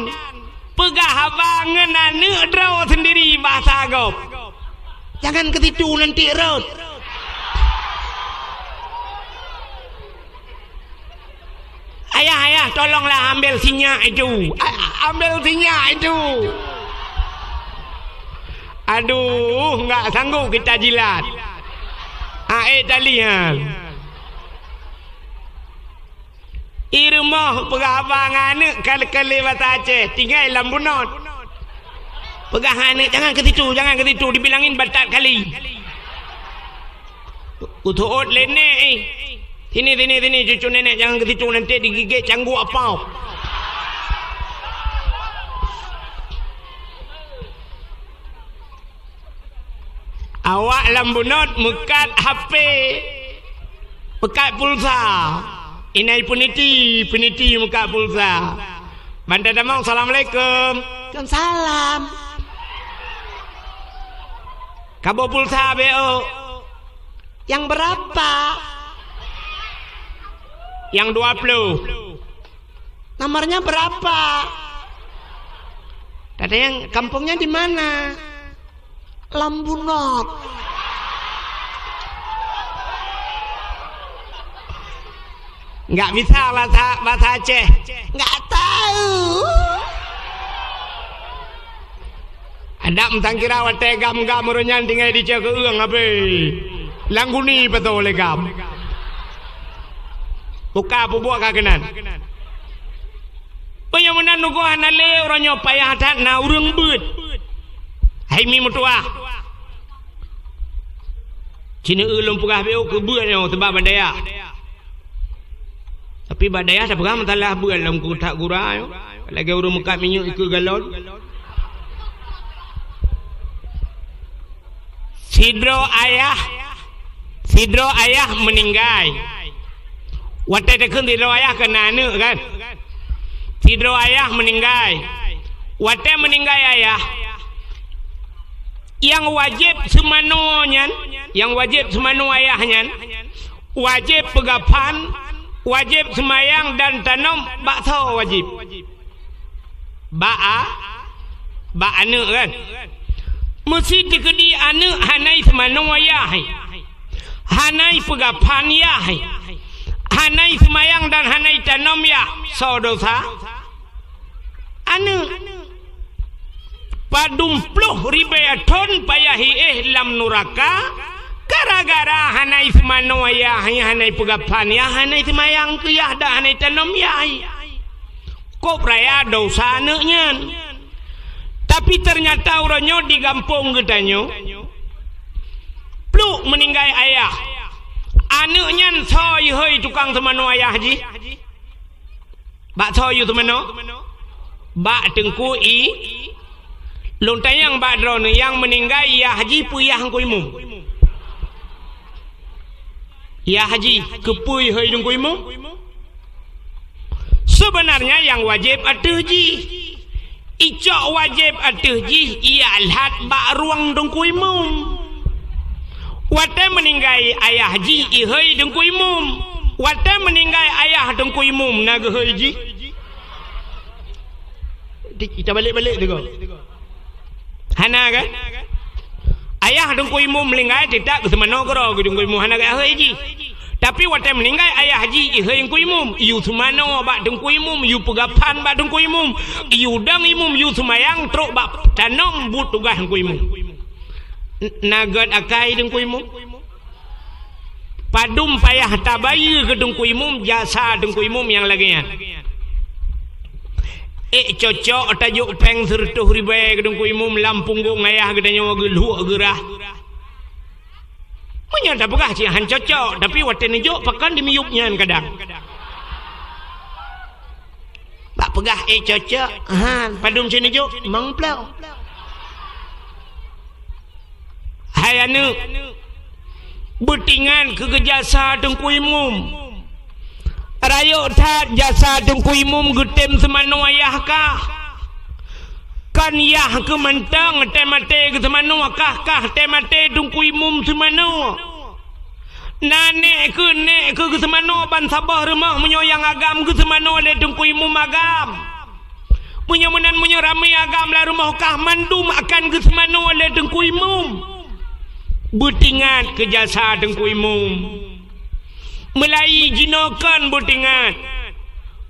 Peugah haba ngon aneuëk droe sendiri bahasa gob. "Jangan ke situ, nanti rot." "Ayah, ayah, tolonglah ambil sinyak itu. A-, ambil sinyak itu." "Aduh, enggak sanggup kita jilat." Ae talian. I rumoh peugah haba ngon aneuëk kale-kale basa Aceh, tinggai lam bunot. Peugah ngon aneuëk, "Jangan ke situ, jangan ke situ, dibilangin batat kali." Uteuôt lé nék, eh. "Sini, sini, sini, cucu nenek, jangan ke situ, nanti digigit cangguek apau." Awak lam bunot meukat H P, meukat pulsa. Inai peuniti, peuniti meukat pulsa. Ban tatamong, "Assalamualaikum." "Waalaikumsalam." "Kaboh pulsa beu." "Yang berapa?" "Yang dua puluh." "Nomornya berapa?" "Tadi yang kampungnya di mana?" "Lam bunot." "Enggak bisa bahasa, bahasa Aceh?" "Enggak tahu." Adak meusangkira watée gam-gam ureuëng nyan tinggai di ceukeue ureuëng abée. Lam guni peutoe lé gam. Buka peubuet ka keunan. Peue nyang meunan nunggu hana lé uroe nyoe payah that na ureuëng beuet. Hai mi meutuah. Cine eu lôn peugah beu keu beuet nyoe teuba bak dayah. Tapi bak dayah tapeugah meusalah beuet lam kutak gura nyoe. Lagée ureuëng meukat minyeuk ikeue galon. Sidroe ayah, sidroe ayah meuninggai. Watée takheun sidroe ayah keu na aneuëk kan? Sidroe ayah meuninggai. Watée meuninggai ayah, nyang wajéb seumanoe nyan, nyang wajéb seumanoe ayah nyan, wajéb peugaphan, wajéb seumayang dan tanom bak soe wajéb? Bak a-, bak aneuëk kan? Meusi teukeudi aneuëk hana iseumanoe ayah, hana ipeugaphan yah, hana iseumayang dan hana itanom yah, soe dosa? Aneuëk. Padum ploh ribée thon payah iéh lam nuraka, gara-gara hana iseumanoe yah, hana ipeugaphan yah, hana iseumayang keu yah dan hana itanom yah. Kôp raya desya aneuk nyan. Tapi teunyata uroe nyoe di gampông geutanyoe, pluek meuninggai ayah. Aneuk nyan soe yue hôi tukang seumanoe ayah jih? Bak soe yue seumanoe? Bak Teungku I. Lôn tanyong bak droeneuh, nyang meuninggai yah jih peue yah Teungku Imum? Yah jih keupeue yue hôi Teungku Imum? Seubeunarnya nyang wajéb ateueh jih, icok wajéb ateueh jih, ialhat bak rueng Teungku Imum. Watée meuninggai ayah jih, ihôi Teungku Imum. Watée meuninggai ayah Teungku Imum, na geuhôi jih? Di-, ita balek-balek tu ko. Hana kan? Ayah Teungku Imum meuninggai, teutab geuseumanoe keudroe keu Teungku Imum, hana geuhôi jih. Tapi watée meuninggai ayah jih, ihôi Teungku Imum, yue seumanoe bak Teungku Imum, yue peugah phan bak Teungku Imum, yue dong Imum, yue seumayang, trok bak tanom buet tugaih Teungku Imum. N-, na gét akai Teungku Imum? Padum payah tabayeue keu Teungku Imum jasa Teungku Imum nyang lagée nyan. Ék cocok tajok péng sireutôh ribée keu Teungku Imum lam punggong ayah geutanyoe geuluek geurah. Meunyoe tapeugah cit han cocok, tapi watée neujok pakon dimiyueb nyan kadang. Bak peugah ék cocok, han, padum cit neujok, meuplong. Hai aneuk, beutingat keu geujasa Teungku Imum. Rayeuk that jasa Teungku Imum geutem seumanoe ayah kah. Kon yah keuh mantong tée maté geuseumanoe, kah-kah tée maté Teungku Imum seumanoe. Na nék keuh, nék keuh geuseumanoe ban saboh rumoh meunyoe nyang agam geuseumanoe lé Teungku Imum agam. Meunyoe meunan, meunyoe ramé agam lam rumoh kah, mandum akan geuseumanoe lé Teungku Imum. Beutingat keu jasa Teungku Imum. Meulayi jinoe kon beutingat.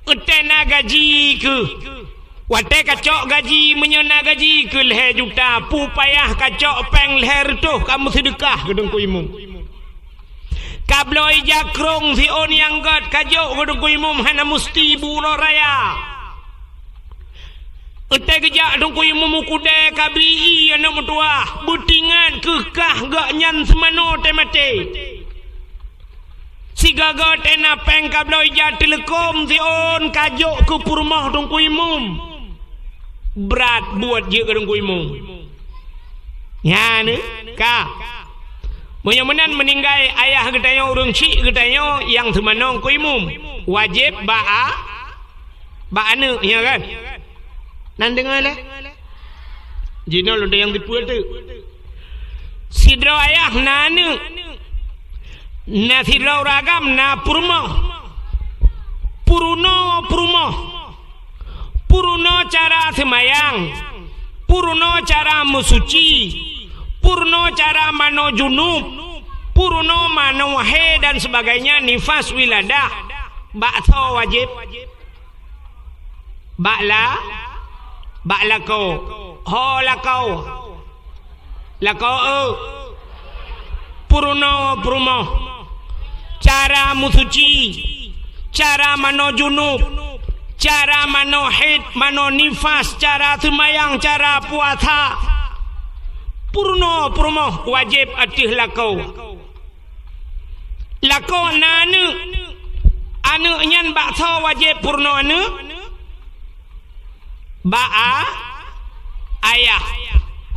Watée na gaji keuh. Watée kacok gaji, meunyoe na gaji keuh lhée juta, peue payah kacok péng lhée reutôh kamoe seudeukah keu Teungku Imum. Kabloe ija krong siôn nyang gét kajok keu Teungku Imum hana musti bak uroe raya. Watée geujak Teungku Imum u keudée kabi ié aneuk meutuwah, beutingat keuh kah gobnyan seumanoe tée maté. Sigoe-goe tée na péng kabloe ija teuleukom siôn kajok keu peurumoh Teungku Imum. Brat buet jeuet keu Teungku Imum. Nyan ka. Meunyoe meunan meuninggai ayah geutanyoe, ureuëng chik geutanyoe nyang seumanoe Teungku Imum, wajéb bak a-, bak aneuk, nyan kan? Nan deungoe lé? Jinoe lôn tanyong sipeue teuk. Sidroe ayah na aneuk, na sidroe ureuëng agam na peurumoh. Peurunoe peurumoh. Peurunoe cara seumayang, peurunoe cara meusuci, peurunoe cara manoe junub, peurunoe manoe haid dan sebagainya, nifas, wiladah. Bak soe wajéb? Bak la-, bak lakoe. Ho lakoe. Lakoe, eu. Peurunoe peurumoh. Cara meusuci, cara manoe junub, cara manoe haid, manoe nifas, cara seumayang, cara puasa. Peurunoe peurumoh wajéb ateueh lakoe. Lakoe na aneuk. Aneuk nyan bak soe wajéb peurunoe aneuk? Bak a-, ayah.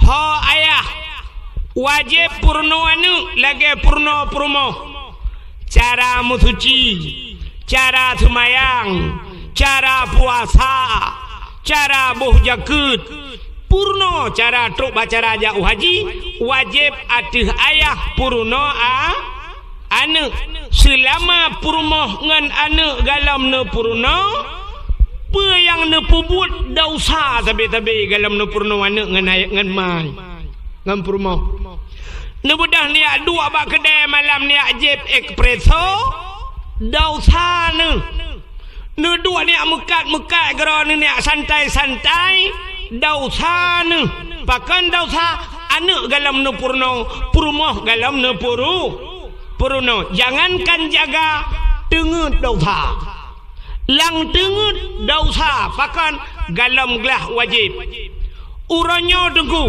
Ho ayah, wajéb peurunoe aneuk lagée peurunoe peurumoh. Cara meusuci, cara seumayang, cara puasa, cara boh jakeuet, peurunoe cara trok bak cara jak u haji, wajéb ateueh ayah peurunoe a-, aneuk. Seulama peurumoh ngon aneuk gohlom neupeurunoe, peue nyang neupeubuet desya sabe-sabe gohlom neupeurunoe aneuk ngon ay-, ngon mai, ngon peurumoh. Neubeudôh neujak duek bak keudée malam, neujak jieb espresso, desya neuh. Neuduek neujak meukat-meukat keudroe neuh, neujak santai-santai, desya neuh. Pakon desya? Aneuk gohlom neupeurunoe, peurumoh gohlom neupeuru-, peurunoe. Jangankan jaga, teungeut desya. Lam teungeut desya, pakon? Golom glah wajéb. Uroe nyoe teungku,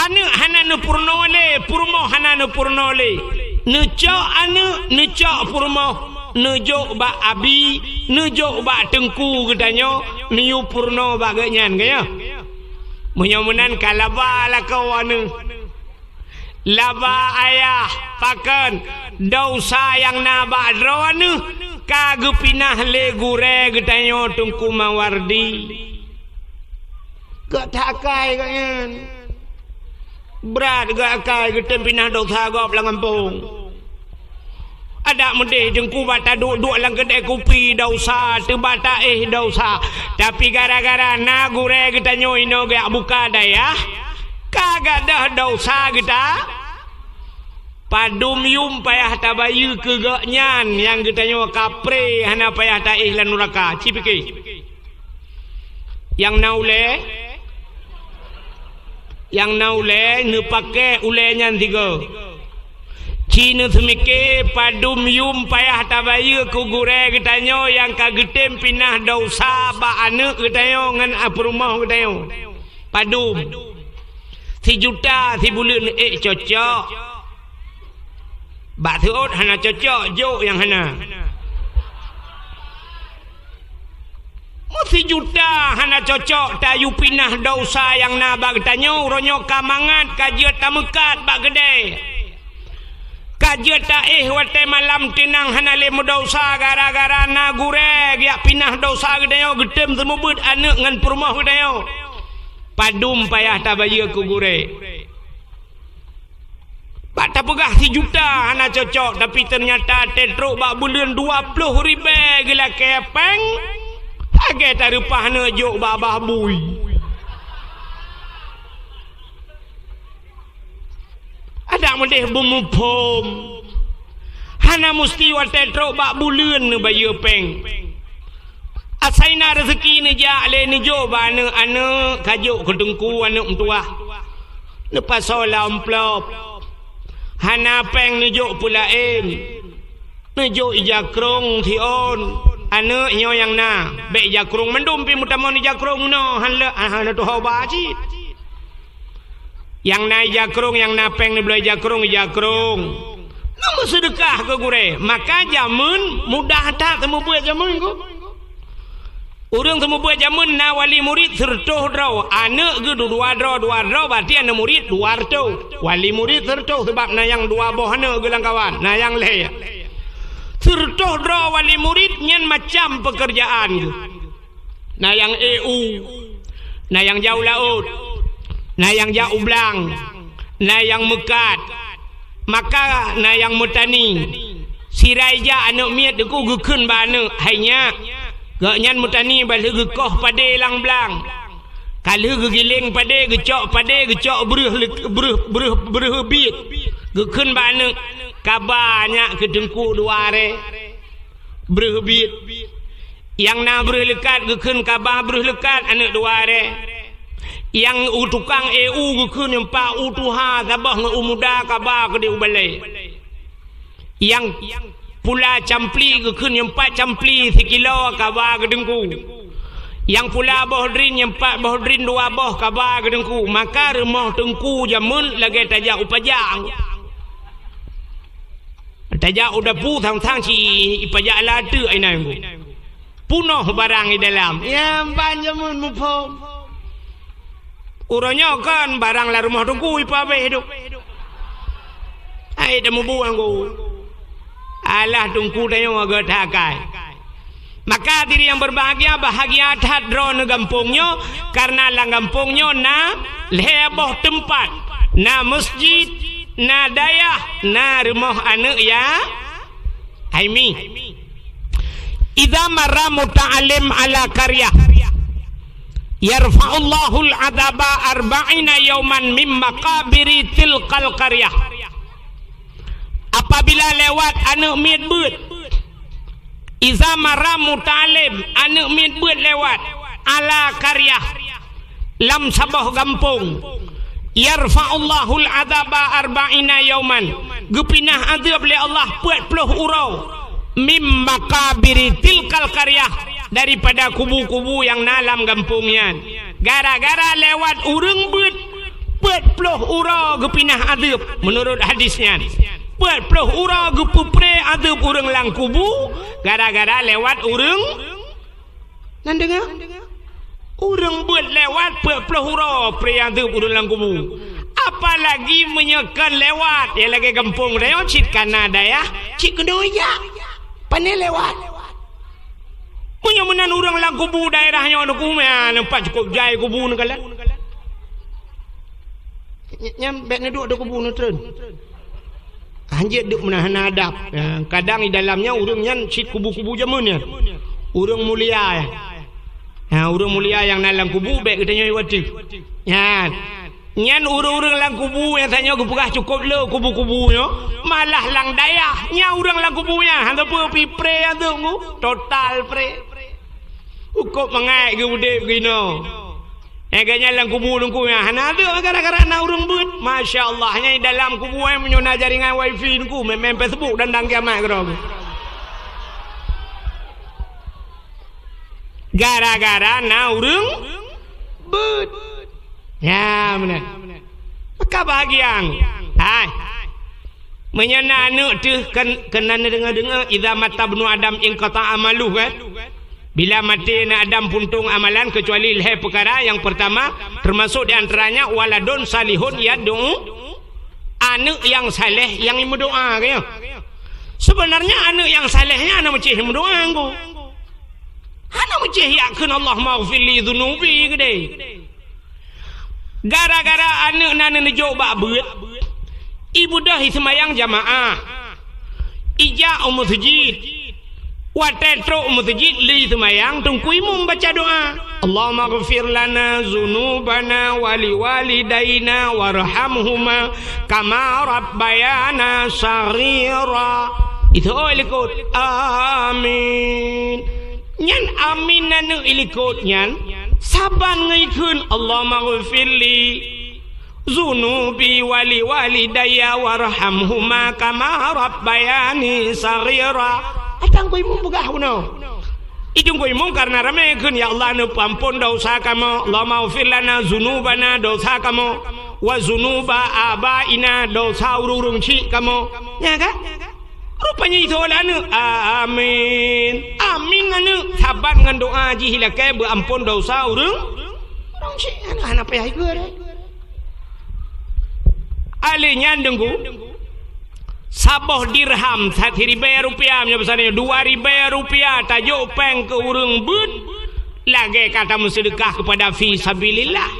aneuëk hana neupeurunoe lé, peurumoh hana neupeurunoe lé. Neucok aneuëk, neucok peurumoh, neujok bak abi, neujok bak teungku geutanyoe, neuyue peurunoe bak geuhnyan, ka nyo? Meunyoe meunan ka laba lakoe aneuëk. Laba ayah, pakon? Desya nyang na bak droeneueh ka geupinah lé gurée geutanyoe Teungku Mawardi. Gak that akai gobnyan. Brat gak akai geutem pinah desya gob lam gampông. Adak meudeh Teungku bak taduek-duek lam keudée kupi desya, teuba taéh desya. Tapi gara-gara na gurée geutanyoe inoe geujak buka dayah, ka gadôh desya geuta. Padum yum payah tabayeue keu gobnyan nyang geutanyoe kapré hana payah taéh lam nuraka. Ci pike. Nyang na ulée, nyang na ulée neupaké ulée nyan sigoe. Ci neuseumiké padum yum payah tabayeue keu gurée geutanyoe nyang ka geutem pinah desya bak aneuëk geutanyoe ngon peurumoh geutanyoe. Padum? Sijuta sibuleuen ék cocok. Bak seuôt hana cocok, jok nyang hana. Meusijuta hana cocok tayue pinah desya nyang na bak geutanyoe, uroe nyoe ka mangat ka jeuet tameukat bak keudée. Ka jeuet taéh watée malam teunang hana lé meudesya gara-gara na gurée geujak pinah desya geutanyoe geutem seumeubeuet aneuëk ngon peurumoh geutanyoe. Padum payah tabayeue keu gurée. Bak tapeugah sijuta hana cocok, tapi teunyata teutrok bak buleuen dua ploh ribée geulakée péng, lagée tareupah neujok bak babah bui. Adak meudeh beumuphom, hana musti watée trok bak buleuen neubayeue péng. Asai na reuseuki neujak lé neujok bak aneuëk-aneuëk, ka jok keu teungku aneuëk meutuwah. Neupasoe lam amplop. Hana péng neujok peulaén. Neujok ija krong siôn. Aneuëk nyoe nyang na, bék ija krong mandum pih meutamong ija krong meunoe, hán lé, hana tuho ba cit. Nyang na ija krong, nyang na péng neubloe ija krong, ija krong. Neumeuseudeukah keu gurée. Maka jameun mudah that seumeubeuet jameun ku. Ureuëng seumeubeuet jameun na wali murit sireutôh droe, aneuëk geuh dua droe, dua droe, berarti aneuëk murit dua reutôh. Wali murit sireutôh, sabab na nyang dua boh aneuëk geuh lam kawan, na nyang lhée. Sireutôh droe wali murit nyan macam peukeurjaan geuh. Na nyang ék u, na nyang jak u laôt, na nyang jak u blang, na nyang meukat, maka na nyang meutani. Sira ija aneuëk miet teungku geukheun bak aneuëk, "Hai nyak, gobnyan meutani bah lheueh geukoh padé lam blang. Ka lheueh geugiléng padé, geucok padé, geucok breueh leu-, breueh, breueh, breueh biet." Geukheun bak aneuëk, "Kaba nyak keu teungku dua arée." Breueh biet. Nyang na breueh leukat geukheun kaba breueh leukat aneuëk dua arée. Nyang u tukang ék u geukheun nyang pat u tuha saboh ngon u muda kaba keudeh u balée. Nyang pula campli geukheun nyang pat campli sikilo kaba keu teungku. Nyang pula boh drin nyang pat boh drin dua boh kaba keu teungku. Maka rumoh teungku jameun lagée tajak u pajak. Tajak u dapu sang-sang ci ipajak lateuek inan ku. Punoh barang i dalam. Ya, ban jameun muphom. Uroe nyoe kon barang lam rumoh teungku ipabeh tu. Ai teumubuang ku. Alah teungku tanyoe geuh that akai. Maka hadirin yang berbahagia, bahagia that droeneuh gampông nyoe, karena lam gampông nyoe na lhée boh teumpat, na masjid, na dayah, na rumoh aneuëk ya-, hai mi. Idza marra muta'allim ala qaryah, yarfa'ullahul adzaba arba'ina yauman mim maqabiri tilkal qaryah. Apabila lewat aneuëk miet beuet, iza marra muta'allim, aneuëk miet beuet lewat, ala qaryah, lam saboh gampông, yarfa'ullahul adzaba arba'ina yauman, geupinah azeub lé Allah peuet ploh uroe, Mim maqabiri tilkal qaryah, daripada kubu-kubu nyang na lam gampông nyan. Gara-gara lewat ureuëng beuet, peuet ploh uroe geupinah adeueb, meunurot hadis nyan. Peuet ploh uroe geupeupré adeueb ureuëng lam kubu, gara-gara lewat ureuëng Nan deungoe? Ureuëng beuet lewat peuet ploh uroe pré adeueb ureuëng lam kubu. Apalagi meunyoe kon lewat, ya lagée gampông tanyoe cit kana dayah, cit keunoe jak. Pane lewat. Meunyoe meunan ureuëng lam kubu daerah nyoe neukume, nampak cukup jai kubu neukalon. Nyan bék neuduek di kubu neutreun. Hanjeuet duek meunan hana adab. Ya, kadang di dalam nyan ureuëng nyan cit kubu-kubu jameun nyan. Ureuëng mulia, ya. Ya, ureuëng mulia nyang na lam kubu bék geutanyoe watée. Nyan. Nyan ureuëng-ureuëng lam kubu nyang tanyoe geupeugah cukup le kubu-kubu nyoe, malah lam dayah. Nyan ureuëng lam kubu nyan hana peue pi pré nyang tu, total pré. Ukop mangat geuudeb geuinoe. Eh, gobnyan lam kubu teungku nyan hana adeueb gara-gara na ureuëng beuet. Masya Allah, nyan dalam kubu nyan meunyoe na jaringan wifi teungku, main-main Facebook dan dang kiamat keudroe. Gara-gara na ureuëng beuet. Ya, meunan. Maka bahagiang. Hai. Meunyoe na aneuëk teuh keu-, keunan deungoe-deungoe, "Idza mata ibnu Adam inqata'a amaluh," kan? Bila maté aneuëk Adam puntông amalan keucuali lhée peukara. Nyang peurtama, teumasok di antaranya waladun salihun yad'u, aneuëk nyang saleh nyang meudoá, kan? Seubeunarnya aneuëk nyang saleh nyan hana meucéh meudoá, kan? Hana meucéh yakheun, "Allahummaghfirli dzunubi," keudeh. Gara-gara aneuëk nan neujok bak beuet, ibeudôh iseumayang jamaah, ijak u meuseujid. Watée trok u meuseujid lé iseumayang, teungku imum baca doá, "Allahummaghfir lana dzunubana wa liwalidaina warhamhuma kama rabbayana shaghira." Itu oi likot. Amin. Nyan amin aneuëk ilikot nyan, saban ngon ikheun, "Allahummaghfirli dzunubi wa liwalidayya warhamhuma kama rabbayani shaghira." Atang ku imum peugah bunoe. Idong ku imum karena ramé kheun, "Ya Allah, neupeuampon dosa kamoe. Allahummaghfir lana dzunubana," dosa kamoe, "wa dzunuba abaina," dosa ureuëng-ureuëng chik kamoe. Nya kan? Rupanya itu oleh aneuëk. Amin. Amin aneuëk. Saban ngon doá jih ilakée beuampon dosa ureuëng. Ureuëng chik aneuëk hana payah ikheun. Alé nyan deungku. Saboh dirham, siribée rupiah, meunyoe bahasa nyoe, dua ribée rupiah tajok péng keu ureuëng beuet, lagée ka tameuseudeukah keupada fi sabilillah.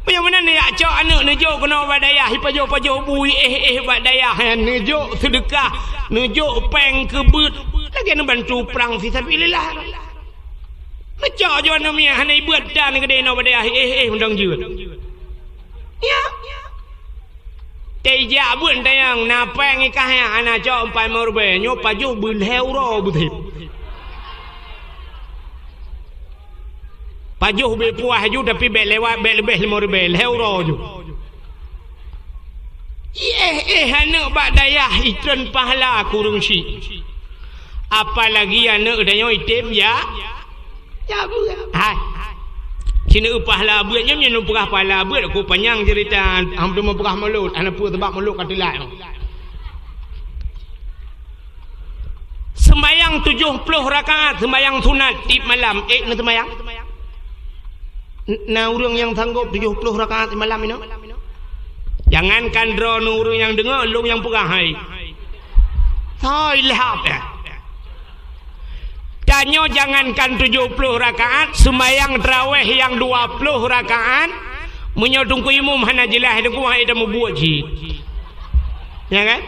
Meunyoe meunan neujak cok aneuëk neujok keunoe bak dayah, ipajoh-pajoh bui éh-éh bak dayah, neujok seudeukah, neujok péng keu beuet, lagée neubantu prang fi sabilillah. Neucok jo aneuëk miet hana ibeuet tan keudeh inoe bak dayah, éh-éh mantong jeuet. Ya. Teuijak beuet tanyong, na péng ikah nyan hana cok empat limong ribée, nyoe pajoh beu lhée uroe beutheb. Pajoh beu puah ju, tapi bék lewat, bék leubeh limong ribée, lhée uroe ju. Iéh-éh aneuëk bak dayah itreun pahala keu ureuëng chik. Apalagi aneuëk tanyoe item ya, ya beuet. Hai. Sineuk pahala beuet nyoe, nyoe peugah pahala beuet, ku panyang cerita, hana peue peugah mulod, hana peue sabab mulod ka teulat. Seumayang tujoh ploh rakaat, seumayang sunat tieb malam, ék neuseumayang? N-, na ureuëng nyang sanggop tujoh ploh rakaat malam inoe? Jangankan droeneuh ureuëng nyang deungoe, lôn nyang peugah hai. Hai lhab, eh. Tanyoe jangankan tujoh ploh rakaat, seumayang tarawéh nyang dua ploh rakaat, meunyoe teungku imum hana jeulaih deungoe, hai tamubuet cit. Ya kan?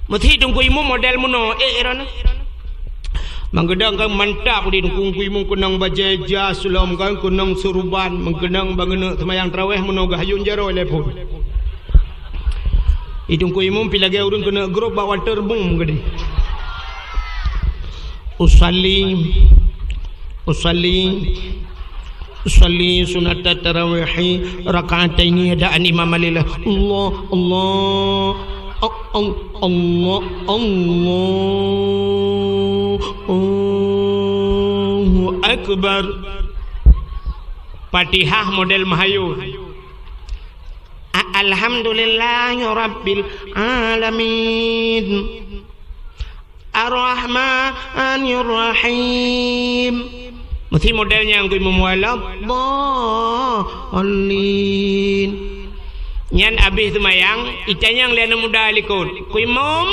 Meusi teungku imum model meunoe, éh, droeneuh. Meukeudong kan mantap di teungku imum keunong bajée jas lom kan, keunong seuruban, meukeudong bangeuneuek seumayang tarawéh meunoe geuhayun jaroe lé phon. Di teungku imum pi lagée ureuëng keuneuk grôp bak waterboom keudeh. Usalli, usalli. Usalli sunnatat tarawihi rak'ataini adaan imam lillah. Allah, Allah, Allah, Allah, Allah. Akbar. Fatihah model meuhayôn. A-, Alhamdulillahirabbil alamin. Ar-Rahmanir Rahim. Meusti model nyang kui meuwala. Dhalin. Nyan abéh seumayang, itanyong lé aneuk muda likot. Kui mum,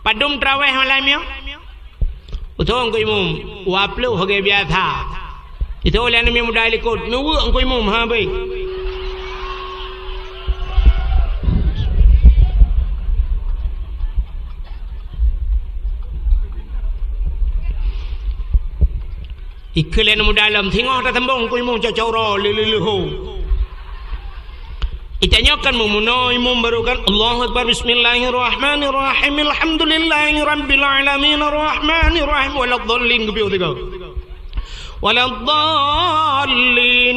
padum traweh malam nyoe? Uthon kui mum, dua ploh lagée biasa. Itu lé aneuk muda likot, neuweuek kui mum, ha, beuh. Ikeu lé aneuk muda lom, singoh tasambong kui mum cocoro lé lé leuho. Itanyoe kan meumunoe imum baru kan, Allahu Akbar, Bismillahirrahmanirrahim, Alhamdulillahirabbil alamin, Arrahmanirrahim, Waladdallin, geubiyeu tiga. Waladdallin,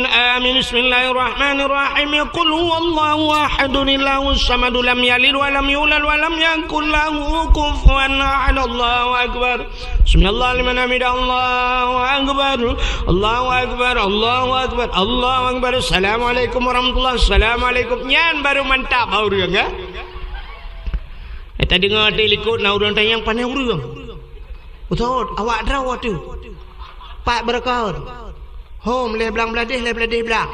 amin, Bismillahirrahmanirrahim, Qul huwallahu ahadun, Allahus samadu, lam yalid walam yulad, walam yakul lahu kufuwan ahad, Allahu Akbar. Sami'allahu liman hamidah, Allahu Akbar, Allahu Akbar, Allahu Akbar, Allahu Akbar. Assalamualaikum warahmatullah, assalamualaikum. Nyan baru mantap bak ureuëng, ya. Eh, tadeungoe di likot na ureuëng tanyong, "Pane ureuëng?" "Ustaz, awak droe tu. Pat beureukat." "Hom, lhée blang bladeh, lhée bladeh blang."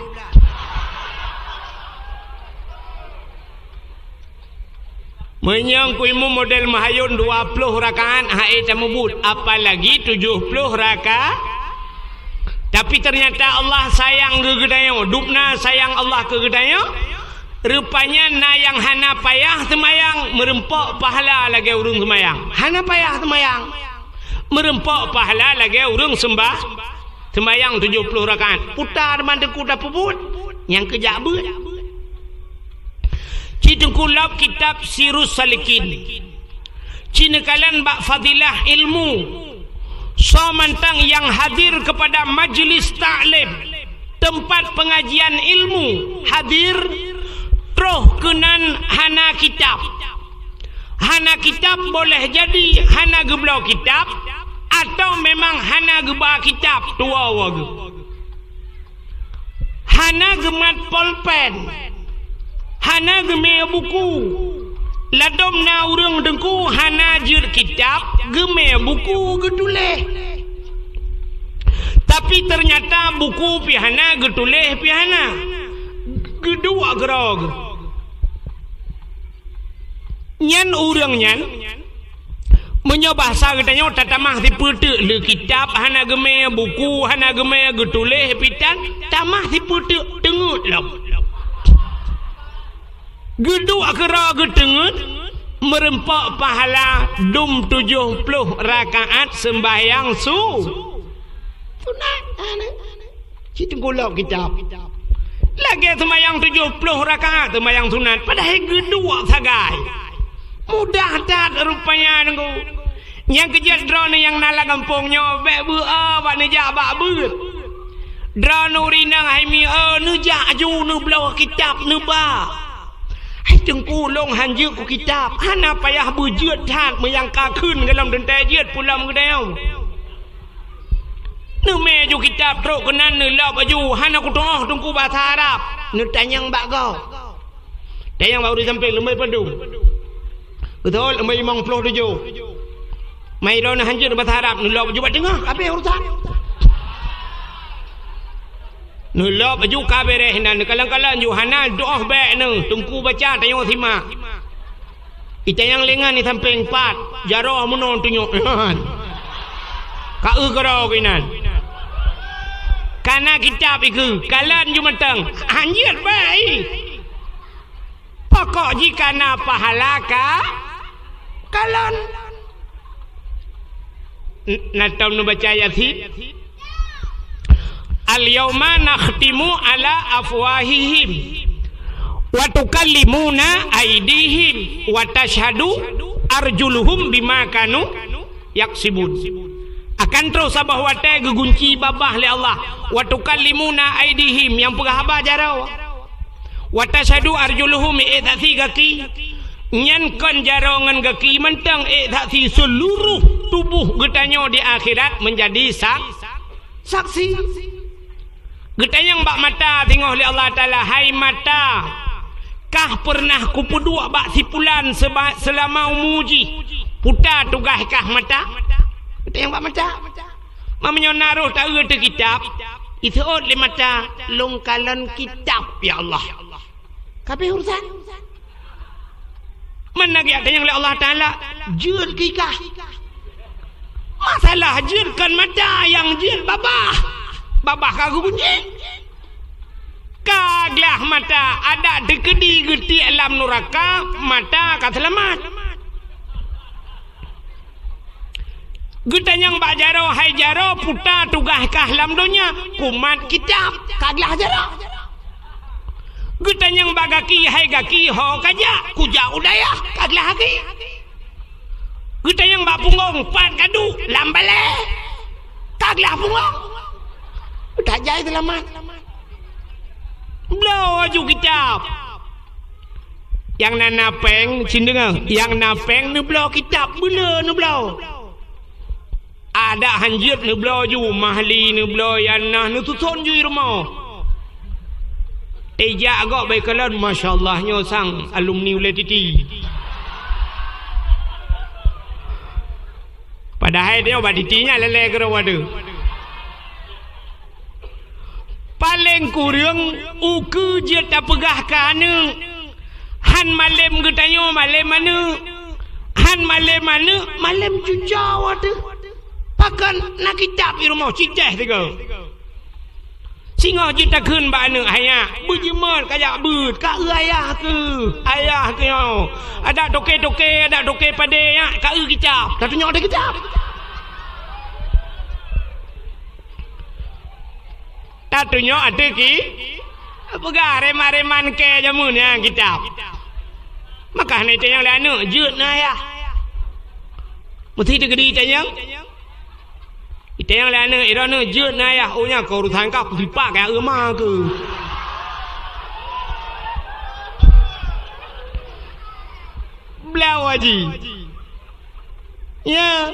Meunyoe kui mum model meuhayôn dua ploh rakaat hai tamubuet, apalagi tujoh ploh rakaat. Tapi ternyata Allah sayang keu geutanyoe, dubna sayang Allah keu geutanyoe. Rupanya na nyang hana payah seumayang, meureumpok pahala lagée ureuëng seumayang. Hana payah seumayang, meureumpok pahala lagée ureuëng seumbah. Seumayang tujoh ploh rakaat, puta teuma teungku tapeubuet, nyang keujak beuet. Ci teungku lop kitab Sirus Salikin. Ci neukalon bak fadilah ilmu. Soe mantong nyang hadir kepada majlis taklim, teumpat pengajian ilmu, hadir, troh keunan hana kitab. Hana kitab boleh jadi hana geubloe kitab, atau memang hana geuba kitab tuwoe geuh. Hana geumat polpen, hana geumé buku. Ladom na ureuëng teungku hana jeuet kitab, geumé buku geutuléh. Tapi ternyata buku pih hana, geutuléh pih hana. Geuduek keudroe geuh. Nyan ureuëng nyan, meunyoe bahasa geutanyoe, tatamah sipeuteuk lé kitab, hana geumé buku, hana geumé geutuléh pitan, tamah sipeuteuk teungeut lom. Geuduek keudroe geuteungeut, meureumpok pahala dum tujoh ploh rakaat seumbahyang su-, sunat. Ci teungku lop kitab. Lagée seumayang tujoh ploh rakaat seumayang sunat, padahai geuduek sagai. Mudah that rupanya teungku. Nyang keujeuet droeneuh nyang na lam gampông nyoe, bék beu-o bak neujak bak beuet. Droeneuh ureuëng inong hai mi-o neujak aju neubloe kitab neuba. Hai teungku, lôn han jeuet keu kitab, hana payah beujeuet that meuyang ka kheun golom teuntée jeuet pulang geutanyoe. Neumé ju kitab trok keunan neulop aju, hana kutu'oh teungku basa Arab. Neutanyong bak gob. Tanyong bak ureuëng sampéng, leumé padum? Beutôi, leumé limong ploh tujoh. Mai droeneuh hanjeuet basa Arab, neulop aju bak teungoh, habéh urusan. Neulop aju ka béreh nan, neukalon-kalon ju hana tu'oh bék neuh, teungku baca tanyoe simak. Itanyong lé ngon di sampéng pat, jaroe meunoe tunyok nyan. Ka eu keudroe keunan. Kana kitab ikeu, kalon ju mantong. Hanjeuet bae. Pokok jih kana pahala ka kalon. N-, na tom neubaca Yasin. "Al-yauma nakhtimu ala afwahihim wa tukallimuna aidihim wa tashhadu arjuluhum bima kanu yaksibun." Akan troh saboh watée geugunci babah lé Allah, "wa tukallimuna aidihim," nyang peugah haba jaroe. "Wa tashhadu arjuluhum," ék saksi gaki. Nyan kon jaroe ngon gaki mantong, ék saksi seuluruh tuboh geutanyoe di akhirat meunjadi sa-, Saksi. Geutanyong bak mata singoh lé Allah Taala, "Hai mata, kah peureunah kupeuduek bak si pulan seba-, seulama umu jih? Peue tugaih kah mata?" Geutanyong bak mata. Meunyoe na roh taeu teuh kitab, iseuôt lé mata, "Lôn kalon kitab, ya Allah." Ka abéh urusan. Meunan geutanyong lé Allah Taala, "Jeuet keu kah?" Masalah jeuet kon mata, nyang jeuet babah. Babah ka geugunci. Ka glah mata, adak teukeudi geutiek lam nuraka, mata ka seulamat. Geutanyong bak jaroe, "Hai jaroe, peue tugaih kah lam donya?" "Kumat kitab." Ka glah jaroe. Geutanyong bak gaki, "Hai gaki, ho kajak?" "Kujak u dayah." Ka glah gaki. Geutanyong bak punggong, "Pat kaduek?" "Lam balée." Ka glah punggong. Tajak seulamat. Bloe laju kitab. Nyang na, na péng, cit deungoe, nyang na péng neubloe kitab, beuleu neubloe. Adak hanjeuet neubloe ju, mahli neubloe, nyang na neususon ju i rumoh. Ijak gob bak ikalon, "Masya Allah, nyoe sang alumni ulée Titi." Padahai nyoe bak Titi nyan lé-lé keudroe deuh. Paleng kureueng ukeue jeuet tapeugah keu aneuk, han malem geutanyoe malem aneuk, han malem aneuk malem cucoe teuh. Pakon na kitab i rumoh cit teuh sigoe. Singoh jeuet takheun bak aneuk, "Hai nyak, beujimat kajak beuet, ka eu ayah keuh, ayah keuh nyoe. Adak toke-toke, adak toke padé nyak, ka eu kitab." Tatunyok teuh kitab. Tatunyok ateueh ki, peugah reman-reman kée jameun nyan kitab. Maka hana itanyong lé aneuk, "Jeuet na ayah?" Meusti teukeudi itanyong. Itanyong lé aneuk, "Droeneuh jeuet na ayah?" "Oh, nyan keuh urusan kah, peusipak kah eu ma keuh." Bloe laju. Ya.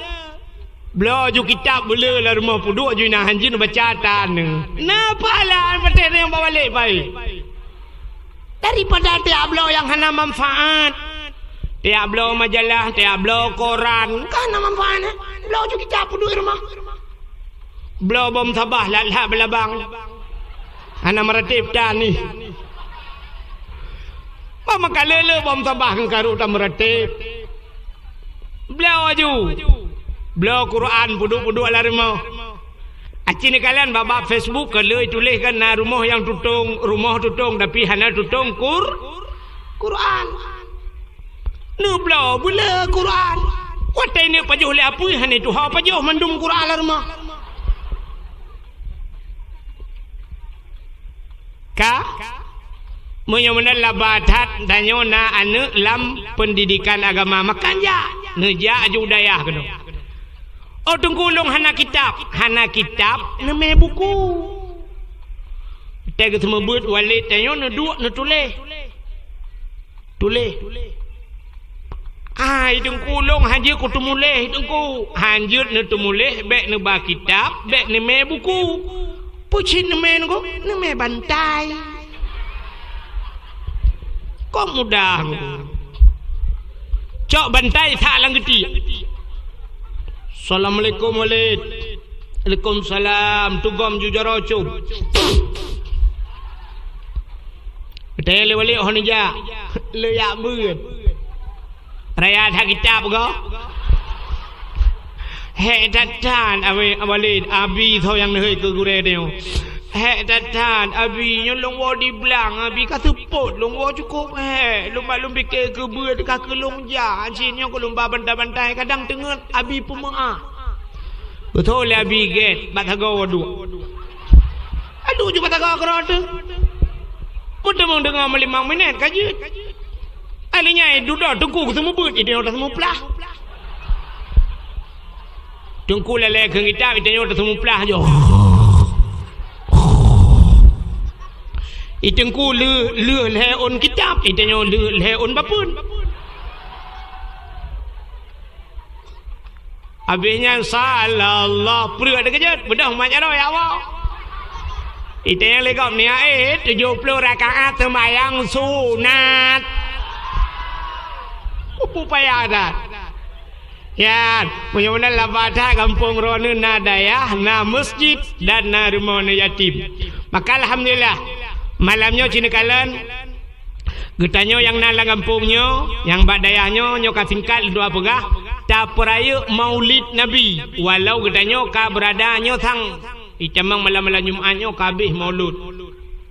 Bloe laju kitab beuleu lam rumoh peuduek ju inan hanjeuet neubaca tan. Na pahala patéh nyang babalek baik. Daripada tiak bloe nyang hana manfaat. Tiak bloe majalah, tiak bloe koran, ka hana manfaat, eh. Bloe laju kitab peuduek rumoh. Bloe bom sabah lat-lat beulabang. Hana meuratéb tan nih. Bah maka le-le bom sabah ngon karot tameuratéb. Bloe laju. Bloe Quran peuduek-peuduek lam rumoh. Aci neukalon bak-bak Facebook ka le tuléh kan na rumoh nyang tutong, rumoh tutong tapi hana tutong Qur-, Quran. Neubloe beuleu Quran. Watée neuk pajoh lé apui hana tuha pajoh mandum Quran lam rumoh. Ka? Meunyoe meunan laba that tanyoe na aneuk lam peundidikan agama, maka jak, neujak aju dayah keunoe. "Oh, Teungku, lôn hana kitab." "Hana kitab, neumé buku." Watée geuseumeubeuet walét tanyoe neuduek neutuléh. Tuléh. "Ai, Teungku, lôn hanjeuet kuteumuléh, Teungku." "Hanjeuet neuteumuléh, bék neuba kitab, bék neumé buku." "Peue cit neumé, Teungku?" "Neumé bantai." Kok mudah, Teungku. Cok bantai that lam geutiek. "Assalamualaikum, Walid." "Waalaikumsalam." Tugom ju jaroe cub. Watée lé Walid hana jak, le jak beuet. Raya that kitab goe. "Hék that-that, Abi, Walid, Abi soe nyang neuhôi keu gurée nyoe. Hék that-that, Abi, nyoe lôn woe di blang, Abi ka seupôt, lôn woe cukôp hék. Lôn ba lôn pike keu beuet ka keu lôn jak, cit nyoe keu lôn ba bantai-bantai, kadang teungeut Abi peumeuáh." Beutôi lé Abi gét, bak sagoe duek. Aduh, ju bak sagoe keudroe teuh. Meuteumong deungon meulimong minét ka jeuet. Alheuh nyan dudoe Teungku geuseumeubeuet, idéh udah seumuplah. Teungku lalée keu kitab, idéh udah seumuplah joh. I Teungku lheueh, lheueh lhée ôn kitab, idéh lheueh lhée ôn bapeuen. Abéh nyan, sallallahu, pruet teukeujot, beudôh mat jaroe, ya Allah. Itanyong lé gob, niat, eh, tujoh ploh rakaat seumayang sunat. Upaya that. Nyan, meunyoe meunan laba that gampông droeneuh na dayah, na meuseujid, dan na rumoh aneuk yatim. Maka alhamdulillah, malam nyoe ci neukalon, geutanyoe nyang na lam gampông nyoe, nyang bak dayah nyoe, nyoe ka singkat lôn tuan peugah, tapeurayeuk Maulid Nabi. Walau geutanyoe ka beurada nyoe sang, itamong malam-malam Jumat nyoe ka abéh Maulud.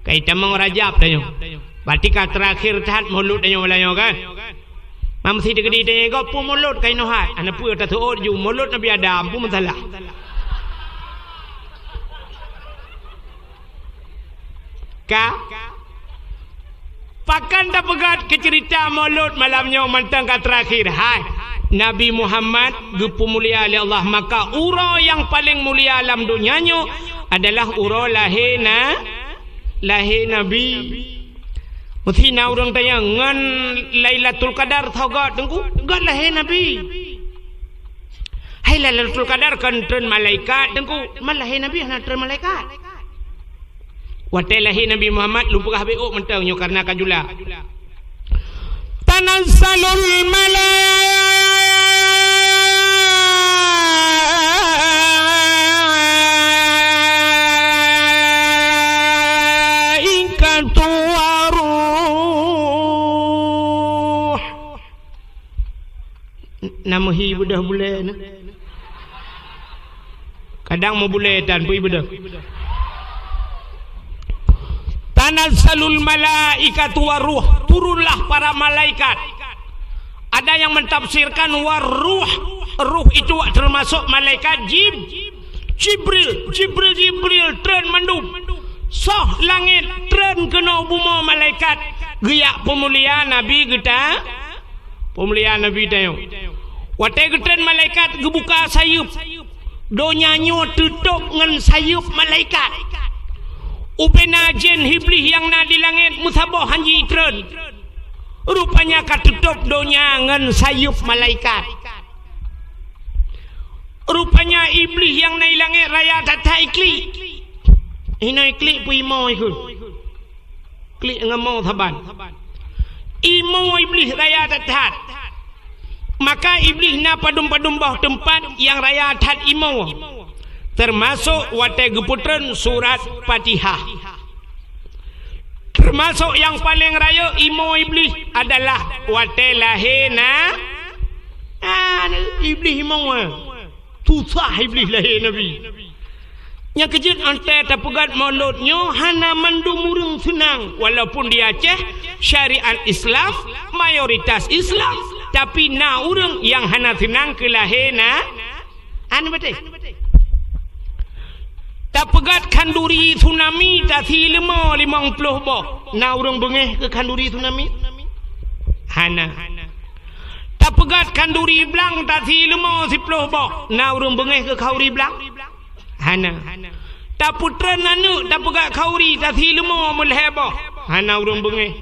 Ka itamong Rajab tanyoe. Berarti ka teurakhir that Maulud tanyoe malam nyoe kan? Mam si teukeudi tanyoe gob peue Maulud ka inoe hat. Hana peue, taseuôt ju Maulud Nabi Adam, peue masalah? Ka? Pakon tapeugét keu ceurita Maulud malam nyoe mantong ka teurakhir? Hai, Nabi Muhammad geupeumulia lé Allah, maka uroe nyang paleng mulia lam donya nyoe adalah uroe lahé na, lahé Nabi. Meusi na ureuëng tanyong, "Ngon Lailatul Qadar soe göt, Teungku?" "Göt lahé Nabi." "Hai, Lailatul Qadar kon treun malaikat, Teungku?" "Man lahé Nabi hana treun malaikat." Watée lahé Nabi Muhammad, lôn peugah bék ôk mantong nyoe kareuna ka jula. Tanazzalul malaikatu waruh. Na meuhi beudôh bulée na. Kadang meubulée tan peue beudôh. Tanazzalul malaikatu waruh, turunlah para malaikat. Ada yang mentafsirkan waruh, ruh itu termasuk malaikat Jib-, Jibril, Jibril, Jibril treun mandum. Soh langét treun keunoe bumoe malaikat geujak peumulia Nabi geuta. Peumulia Nabi tanyoe. Watée geutreun malaikat geubuka sayeuep, donya nyoe teutôb ngon sayeuep malaikat. Ubena jén Iblih nyang na di langét meusaboh han jitreun. Rupanya ka teutôb donya ngon sayeuep malaikat. Rupanya Iblih nyang na di langét raya that-that iklik. Hinoe iklik peue imoe ikheun. Klik ngon mo saban. Imoe Iblih raya that-that. Maka Iblih na padum-padum boh teumpat nyang raya that imoe. Teumasok watée geupeutreun surat Fatihah. Teumasok nyang paleng rayeuk imoe Iblih adalah watée lahé na, ah, Iblih imoe. Susah Iblih lahé Nabi. Nyang keujeuet, watée tapeugét Maulud nyoe hana mandum ureuëng seunang, walaupun di Aceh syariat Islam, mayoritas Islam, tapi na ureuëng nyang hana seunang keu lahé na, anu beutôi. Tapeugét khanduri tsunami tasi leumo limong ploh boh, na ureuëng beungéh keu khanduri tsunami? Hana. Tapeugét khanduri blang tasi leumo siploh boh, na ureuëng beungéh keu khauri blang? Hana. Tapeutreun aneuëk tapeugét khauri tasi leumo meulhée boh, hana ureuëng beungéh.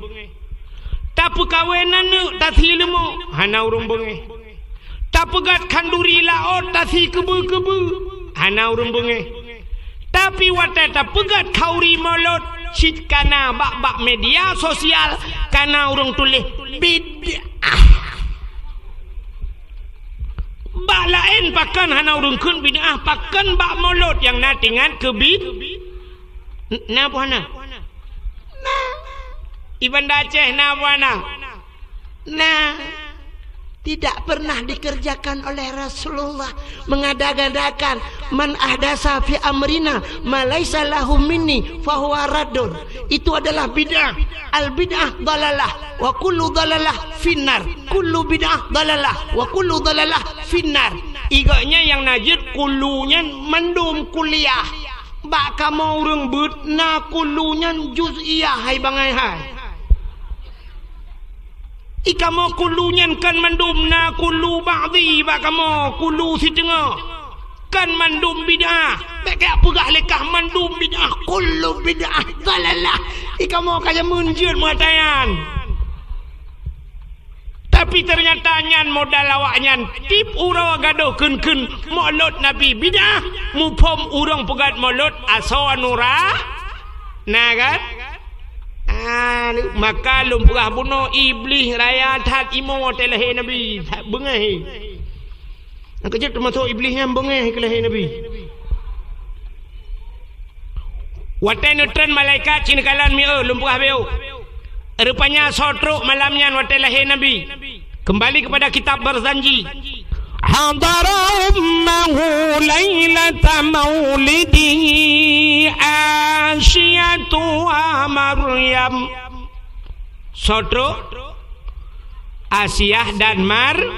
Tapeukawen aneuëk tasi leumo, hana ureuëng beungéh. Tapeugét khanduri laôt tasi keubeu-keubeu, hana ureuëng beungéh. Tapi watée tapeugét khauri Maulud, cit kana bak-bak media sosial, kana ureuëng tuléh bid'ah. Bak laén pakon hana ureuëng kheun bid'ah, pakon bak Maulud nyang na teuingat keu bid-, na peue hana? Na. Di Banda Aceh na peue hana? Nah, tidak pernah dikerjakan oleh Rasulullah, mengada-adakan, "Man ahdasa fi amrina ma laisa lahu minni fahuwa raddun." Itu adalah bid'ah. Al bid'ah dalalah, wa kullu dalalah finnar. Kullu bid'ah dalalah, wa kullu dalalah finnar. Igaknya nyang na jeuet kullu nyan mandum kuliah. Bak kamoe ureuëng beuet na kullu nyan juz'iyah hai bangai hai. Di kamoe kullu nyan kan mandum na kullu ba'dhi bak kamoe, kullu siteungoh. Kan mandum bid'ah. Bék kajak peugah lé kah mandum bid'ah, kullu bid'ah dalalah. Di kamoe ka jameun jeuet meuatayan. Tapi Tapi teunyata nyan modal awaknyan tiep uroe gadôh kheun-kheun Maulud Nabi bid'ah, muphom ureuëng peugét Maulud asoe nura, na kan? Ah, maka lôn peugah bunoe Iblih raya that imo watée lahé Nabi, that beungéh. Nyang keujeuet teumasok Iblih nyan beungéh keu lahé Nabi. Watée neutreun malaikat sineukala mieu lôn peugah beu. Rupanya soe trok malam nyan watée lahé Nabi. Kembali kepada kitab Barzanji. Hadara ummahu lailata maulidihi Asyatu wa Maryam. Soe trok? Asiah dan Mar-,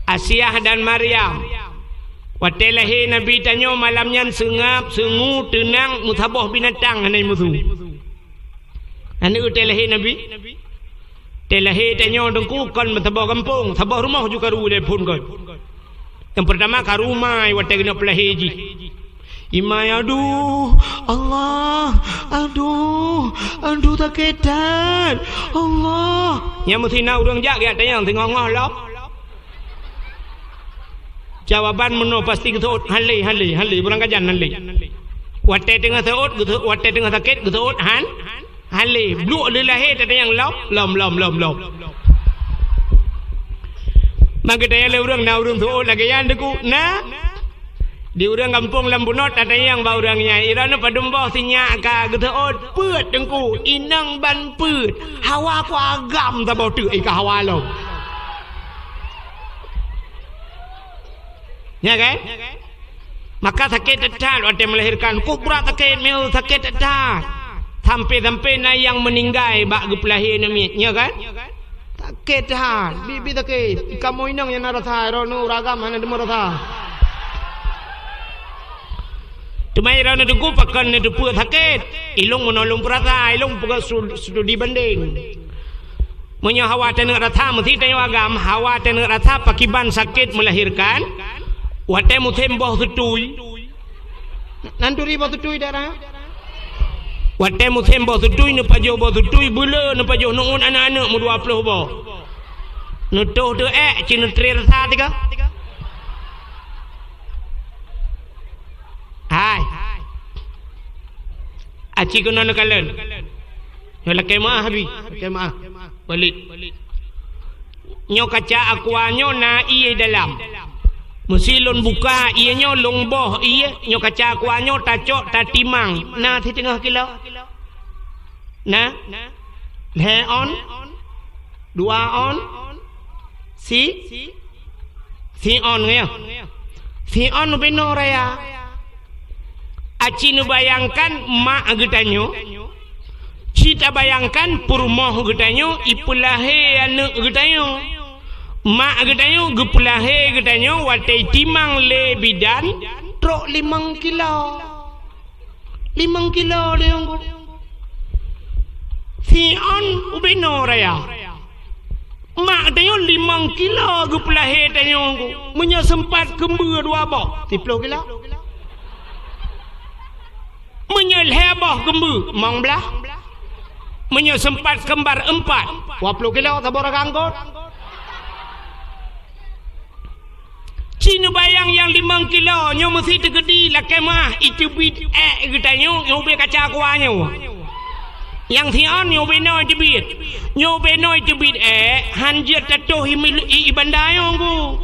Asiah dan Maryam. Watée lahé Nabi tanyoe malam nyan seungab, seungue, teunang, meusaboh binatang hana musu. Aneuk teu lahé Nabi. Teu lahé tanyoe Teungku kon meusaboh gampông, saboh rumoh ju karu lé phon kon. Nyang peurtama karu mai watée keuneuk peulahé jih. Imai, "Aduh, Allah, aduh, aduh, sakét that, Allah." Nyang meusinan ureuëng jak geutanyong teungoh-ngoh lom. Jawaban meunoe pasti geuseuôt, "Hale, hale, hale, beurangkajan hale." Watée teungoh seuôt, geuseuôt, watée teungoh sakét, geuseuôt, "Han, hale." Bluek lé lahé tatanyong, "Lom, lom, lom, lom, lom." Maka tanyong lé ureuëng, "Na ureuëng seuôt lagée nyan Teungku?" "Na." Di ureuëng gampông lam bunoe tatanyong bak ureuëng nyan, "Droeneuh padum boh sinyak ka geuseuôt?" "Peuet Teungku, inong ban peuet. Hawa ku agam saboh teuk i ka hawa lom." Nya kan? Maka sakét that watée melahirkan. Kok brat sakét, meu sakét that. Sampai-sampai na nyang meuninggai bak geupeulahé aneuk miet, nya kan? Sakét that, biet-biet sakét. Kamoe inong nyang na rasa, droeneuh ureuëng agam hana deungoe rasa. Teuma droeneuh Teungku pakon neuteupeue sakét. Ilong meunolong peurasa, ilong peugah su-, studi banding. Meunyoe hawa taneuk rasa meusti tanyoe agam, hawa taneuk rasa pakiban sakét melahirkan, watée musém boh seutui. Nan turi boh seutui daerah? Watée musém boh seutui, neupajoh boh seutui, beuleu neupajoh nu'uet aneuk-aneuk meudua ploh boh. Neutoh teu ék, ci neutré rasa tiga. Hai. Aci keunoe neukalon. Nyoe lakée meuáh, Abi. Lakée meuáh. Walid. Nyoe kaca aqua nyoe na ié dalam. Meusi lôn buka ié nyoe, lôn boh ié, nyoe kaca aqua nyoe tacok tatimang. Na siteungoh kilo? Na? Lhée on? Dua on? Si? Si on ya? Si on ubenoe raya. Aci neubayangkan mak geutanyoe, ci tabayangkan peurumoh geutanyoe ipeulahé aneuk geutanyoe. Mak geutanyoe geupeulahé geutanyoe watée timang lé bidan trok limong kilo. Limong kilo lé Teungku. Si on ubenoe raya. Mak tanyoe limong kilo geupeulahé tanyoe Teungku. Meunyoe seumpat keumbeue dua boh, siploh kilo. Meunyoe lhée boh keumbeue, limong blaih. Meunyoe seumpat keumbar eumpat, dua ploh kilo saboh ragam kot. Ci neubayang nyang limong kilo nyoe meusi teukeudi lakée meuáh iteubiet ék geutanyoe nyoe ubé kaca aqua nyoe. Nyang si on nyoe ubenoe iteubiet. Nyoe ubenoe iteubiet ék han jeuet tatoh i, i, i banda nyoe Teungku.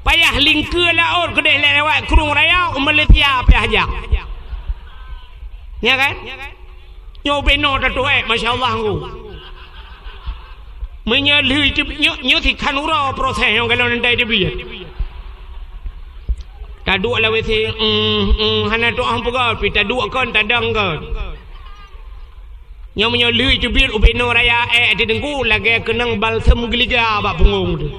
Payah lingkeue laôt keudeh lewat Krueng Raya u Malaysia payah jak. Nya kan? Nyoe ubenoe tatoh ék, masya Allah Teungku. Meunyoe lheueh teubiet, nyoe, nyoe sikhan uroe proses nyang galon ndai teubiet. Taduek lam WC, mm, mm, hana tuah peugah, pi taduek kon, tadong kon. Nyoe meunyoe lheueh teubiet ubenoe raya ék di Teungku lagée keunong balsem geuliga bak punggong teuh.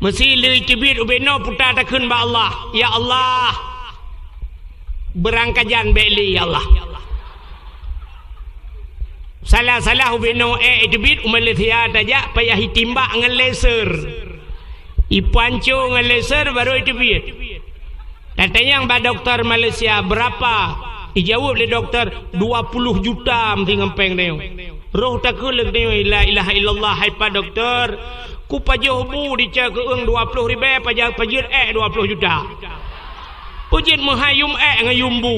Meusi lheueh teubiet ubenoe puta takheun bak Allah, "Ya Allah, beurangkajan bék lé, ya Allah." Salah-salah ubenoe ék teubiet u Malaysia tajak payah itimbak ngon laser. Ipanco ngon laser baru iteubiet. Tatanyong bak dokto Malaysia, "Beurapa?" Ijaweueb lé dokto, "Dua puluh juta meusi ngon péng tanyoe." Roh takheun lé geutanyoe, "La ilaha illallah, hai Pak Doktor. Kupajoh bu di cakeueng dua ploh ribèe, paja-, pajeuet èk dua ploh juta. Peue jeuet meuhai yum èk ngon yum bu?"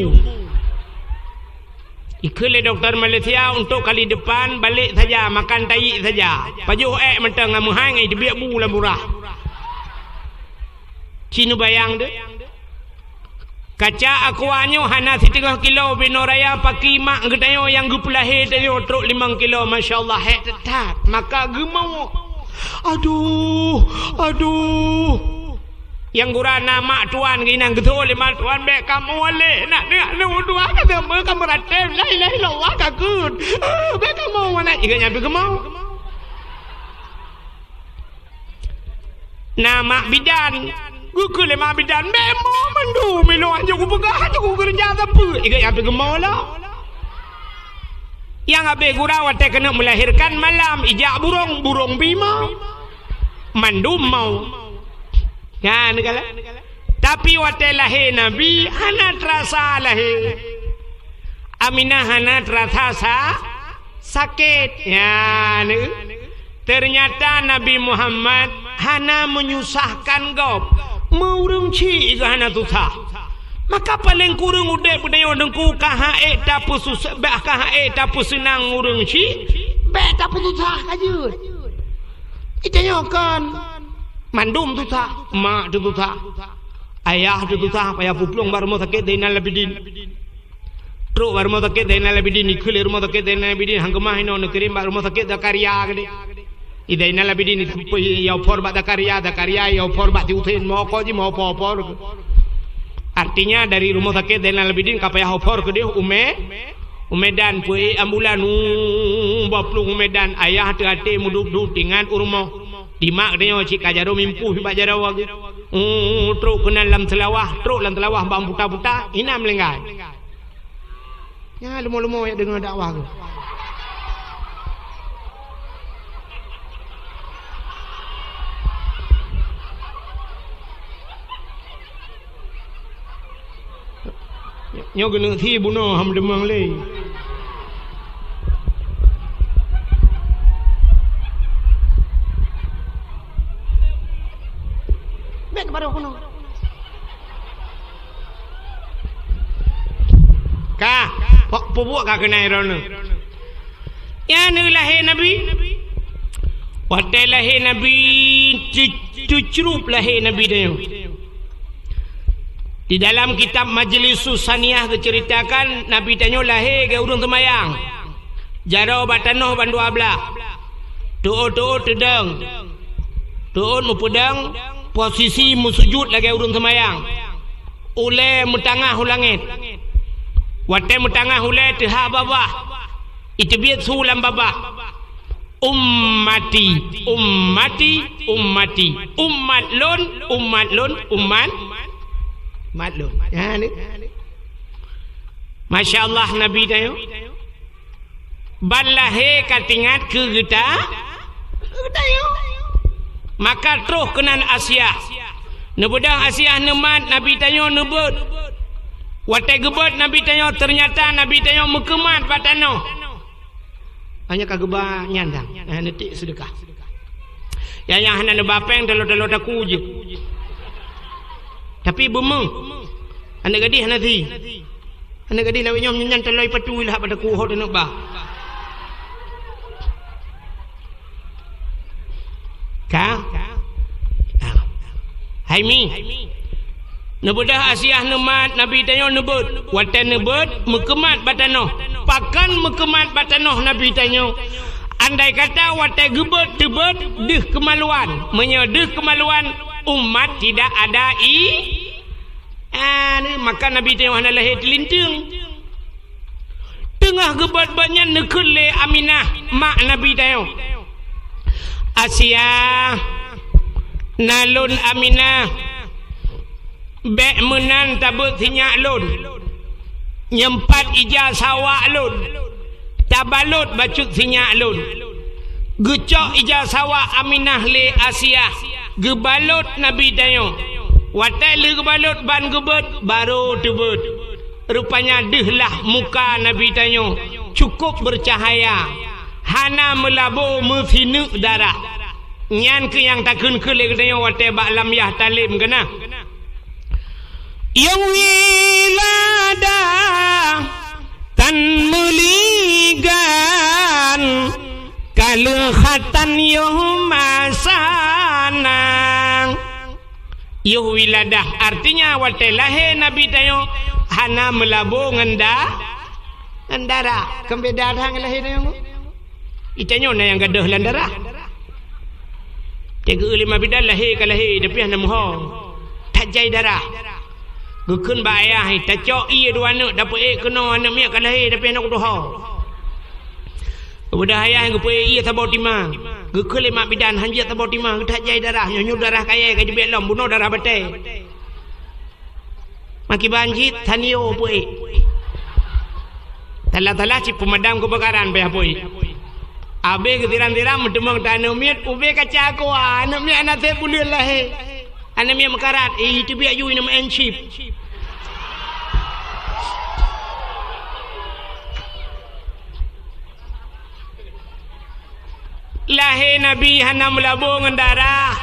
Ikheun lé doktor Malaysia, "Untuk kali depan, balek saja, makan tayi saja. Pajoh èk mantong ngon meuhai ngon iteubiet bu lam murah." Ci neubayang deuh. Kaca aqua nyoe hana siteungoh kilo, binoe raya paki mak geutanyoe nyang geupeulahé tanyoe trok limong kilo, masya Allah, hék that-that, maka geumoe. Aduh, aduh. Nyang gura na mak tuan geuh inan geutho lé mak tuan, "Bèk kamoe lé, nak deungoe lôn dua ka teumé ka meuratéb, la ilaha illallah ka kheun. Ah, bèk kamoe, nak." Ingat nyan pih geumoe. Na mak bidan, geukheun lé mak bidan, "Bèk moe mandum ilôn, hanjeuet kupeugah, hanjeuet kukeureuja sapeue." Ingat nyan pih geumoe lom. Nyang abéh gura watèe keuneuk meulahérkan malam, ijak burông, burông pih moe. Mandum moe. Nyan kala. Tapi watèe lahé Nabi hana teurasa lahé. Aminah hana teurasa sa-, sakét. Nyan. Teunyata Nabi Muhammad hana menyusahkan gob. Meu ureueng chik geuh hana susah. Maka paleng kureueng udép geutanyoe Teungku ka han ék tapeususah, bah ka han ék tapeuseunang ureueng chik, bèk tapeususah ka jeuet. Geutanyoe kon mandum susah, mak teususah, ayah teususah, payah peuplueng bak rumoh sakét Zainal Abidin. Trok bak rumoh sakét Zainal Abidin, ikheun lé rumoh sakét Zainal Abidin, han keumah inoe neukirém bak rumoh sakét Zakaria keudéh. Di Zainal Abidin, ya opor bak Zakaria, Zakaria ya opor bak si Husein, meuopor jih, meuopor-opor. Artinya, dari rumoh sakét Zainal Abidin ka payah opor keudéh u Me-, u Medan, peuék ambulan, uh, bak plueng u Medan, ayah teuaté meudup-dup tingat u rumoh. Di mak geutanyoe cit ka jaroe mimpuh bak jaroe geuh. Uh, trok keunan lam Seulawah, trok lam Seulawah bak buta-buta, inan meulinggai. Nyan leumo-leumo jak deungoe dakwah keuh. Nyoe keuneuk sie bunoe han meudeungoe lé. Bèk keupada keunoe. Ka, pok peubuet ka keunai droeneuh. Nyan lahé Nabi. Watèe lahé Nabi, teu-, teucrup lahé Nabi tanyoe. Di dalam kitab Majlisus Saniah geuceuritakan, Nabi tanyoe lahé lagèe ureueng seumayang. Jaroe bak tanoh bandua blah. Teuôt-teuôt teudong. Teuôt meupeudong, posisi meusujut lagèe ureueng seumayang. Ulèe meutangah u langèt. Watèe meutangah ulèe teuhah babah, iteubiet su lam babah. Ummati, ummati, ummati. Umat lôn, umat lôn, umat, umat lôn. Nyan. Masya Allah, Nabi tanyoe. Ban lahé ka teuingat keu geuta-, geutanyoe. Maka troh keunan Asiah. Neubeudôh Asiah neumat, Nabi tanyoe neubeuet. Watèe geubeuet Nabi tanyoe, teunyata Nabi tanyoe meukeumat bak tanoh. Hanya ka geuba nyan dang, eh, neutiek seudeukah. Nyang, nyang hana neuba pèng, taloe-taloe takue jeuet. Tapi beumeuh. Aneuk gadih hana sie. Aneuk gadih lawét nyoe nyan taloe patu lah bak takue ho teuneuk ba. Ka? Hai Mi. Neubeudôh Asiah neumat, Nabi tanyoe neubeuet. Watèe neubeuet, meukeumat bak tanoh. Pakon meukeumat bak tanoh Nabi tanyoe? Andai kata watèe geubeuet teubeuet deuh keumaluan. Meunyoe deuh keumaluan, umat tidak ada i-, anu, maka Nabi tanyoe hana lahé teulinteung. Teungoh geubeuet-beuet nyan neukheun lé Aminah, mak Nabi tanyoe, "Asiah, na lôn Aminah, bèk meunan tabeuet sinyak lôn. Nyeumpat ija sawak lôn, tabalot bacut sinyak lôn." Geucok ija sawak Aminah lé Asiah, geubalot Nabi tanyoe. Watèe lheueh geubalot ban geubeuet, barô teubeuet. Rupanya deuh lah muka Nabi tanyoe cukôp beucahaya. hana meulabo meusineuk darah. Nyan keuh nyang takheun keu lé geutanyoe watée bak lam yah talem keunan. Yoh wiladah tan meuligan, ka leuh khatan yoh masa na. Yoh wiladah, artinya watée lahé Nabi tanyoe hana meulabo ngon da-, ngon darah. Keu beda that ngon lahé tanyoe. Itanyoe na nyang gadôh lam darah. Teuka lima bidan lahé ka lahé, tapi hana meuho. That jai darah. Geukheun bak ayah, tacok ié dua aneuk, dapeuék keunoe aneuk miet ka lahé, tapi hana kutuho. Geubeudôh ayah geupeuék ié saboh timang. Geukheun lé mak bidan, hanjeuet saboh timang, geuthat jai darah, nyoe nyoe darah kayée ka jibék lom, bunoe darah batée. Makiban jih, tanio peuék. Talah-talah cit peumadam keubakaran payah peuék. Abéh geusiram-siram meuteumong taneuk miet, ubé kaca koa, aneuk miet hana sép buleuen lahé. Aneuk miet meukarat, eh, teubiet ju ineuk meu'en chip. Lahé Nabi hana meulabo ngon darah.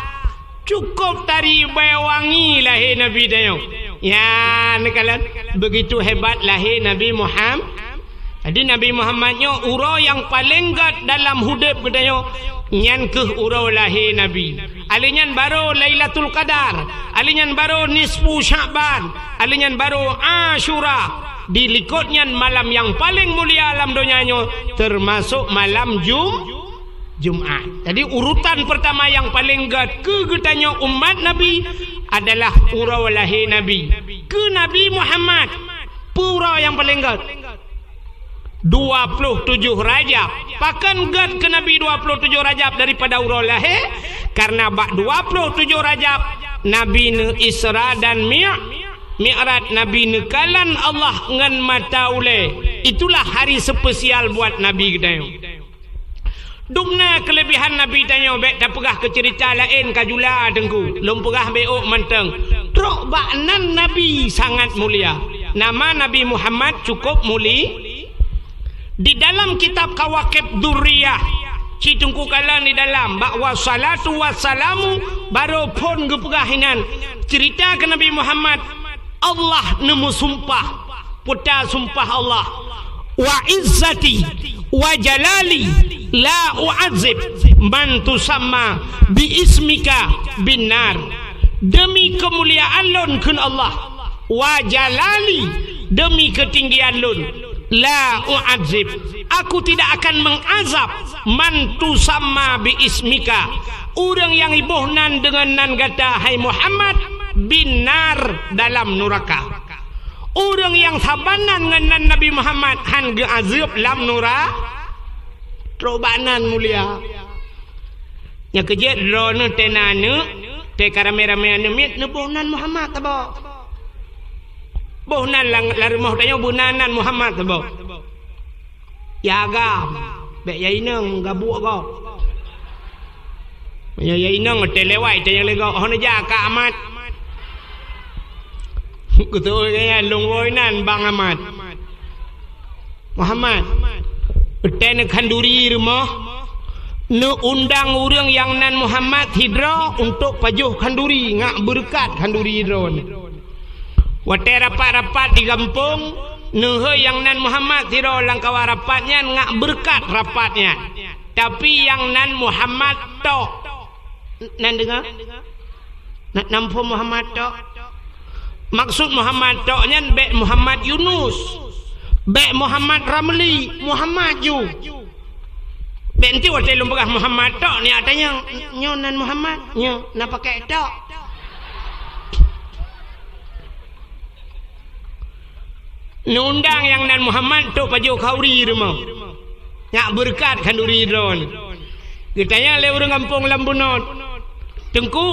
Cukôp tari bée wangi lahé Nabi tanyoe. Nyan neukalon, begitu hebat lahé Nabi Muham-, jadi Nabi Muhammad nyoe uroe nyang paleng gét dalam udeb geutanyoe, nyan keuh uroe lahé Nabi. Alèh nyan barô Lailatul Qadar, alèh nyan barô nisfu Sya'ban, alèh nyan barô Asyura. Di likot nyan malam nyang paleng mulia lam donya nyoe, teumasok malam Jum-, Jumat. Jadi, urutan peurtama nyang paleng gét keu geutanyoe umat Nabi adalah uroe lahé Nabi. Keu Nabi Muhammad, peue uroe nyang paleng gét? Dua ploh tujoh Rajab. Pakon gét keu Nabi dua ploh tujoh Rajab daripada uroe lahé? Karena bak dua ploh tujoh Rajab, Nabi neu-Isra dan Mi-, Mi'raj, Nabi neukalon Allah ngon mata ulée. Itulah hari spesial buat Nabi geutanyoe. Dum na keuleubehan Nabi tanyoe, bék tapeugah keu ceurita laén ka jula Teungku, lôn peugah bék ôk mantong. Trok bak nan Nabi sangat mulia. Nama Nabi Muhammad cukôp muli-, di dalam kitab Kawakib Durriyah, ci Teungku kalon di dalam, bak wassalatu wassalamu, barô phon geupeugah inan, ceurita keu Nabi Muhammad, Allah neumeusumpah, peue ta sumpah Allah, "Wa izzati wa jalali la u'adzib man tusamma bi ismika bin nar." Demi keumuliaan lôn, kheun Allah, "Wa jalali," demi keutinggian lôn, "la u'adzib," aku tidak akan mengazab, "man tusamma bi ismika," ureuëng nyang iboh nan deungon nan gata, hai Muhammad, "bin nar," dalam nuraka. Ureuëng nyang saban nan ngon nan Nabi Muhammad han geuazeueb lam nura-, trok bak nan mulia. Nyang keujeuet droeneuh teuh na aneuk, teuh ka ramé-ramé aneuk miet neuboh nan Muhammad saboh. Boh nan lam, lam rumoh tanyoe boh nan, nan Muhammad saboh. Ya agam, bék ya inong gabuk gob. Ya, ya inong teuh lewat, teuh nyang lé gob, hana jak ka Ahmad. Kutôi gaya lôn woi nan Bang Ahmad. Muhammad, teuh neukhanduri rumoh, neuundang ureuëng nyang nan Muhammad sidroe untuk pajoh khanduri, ngak beureukat khanduri droeneuh. Watée rapat-rapat di gampông, neuhôi nyang nan Muhammad sidroe lam kawan rapat nyan ngak beureukat rapat nyan. Tapi nyang nan Muhammad tok. Nan deungoe? Na, na muphom Muhammad tok? Maksud Muhammad tok nyan bék Muhammad Yunus, bék Muhammad Ramli, Muhammad ju. Bék nti watée lôn peugah Muhammad tok, ni atanya nyoe nan Muhammad, nyoe na pakai tok. Neuundang nyang nan Muhammad untuk pajoh khanduri rumoh. Ngak beureukat khanduri droeneuh. Geutanyong lé ureuëng gampông lam bunoe, "Teungku,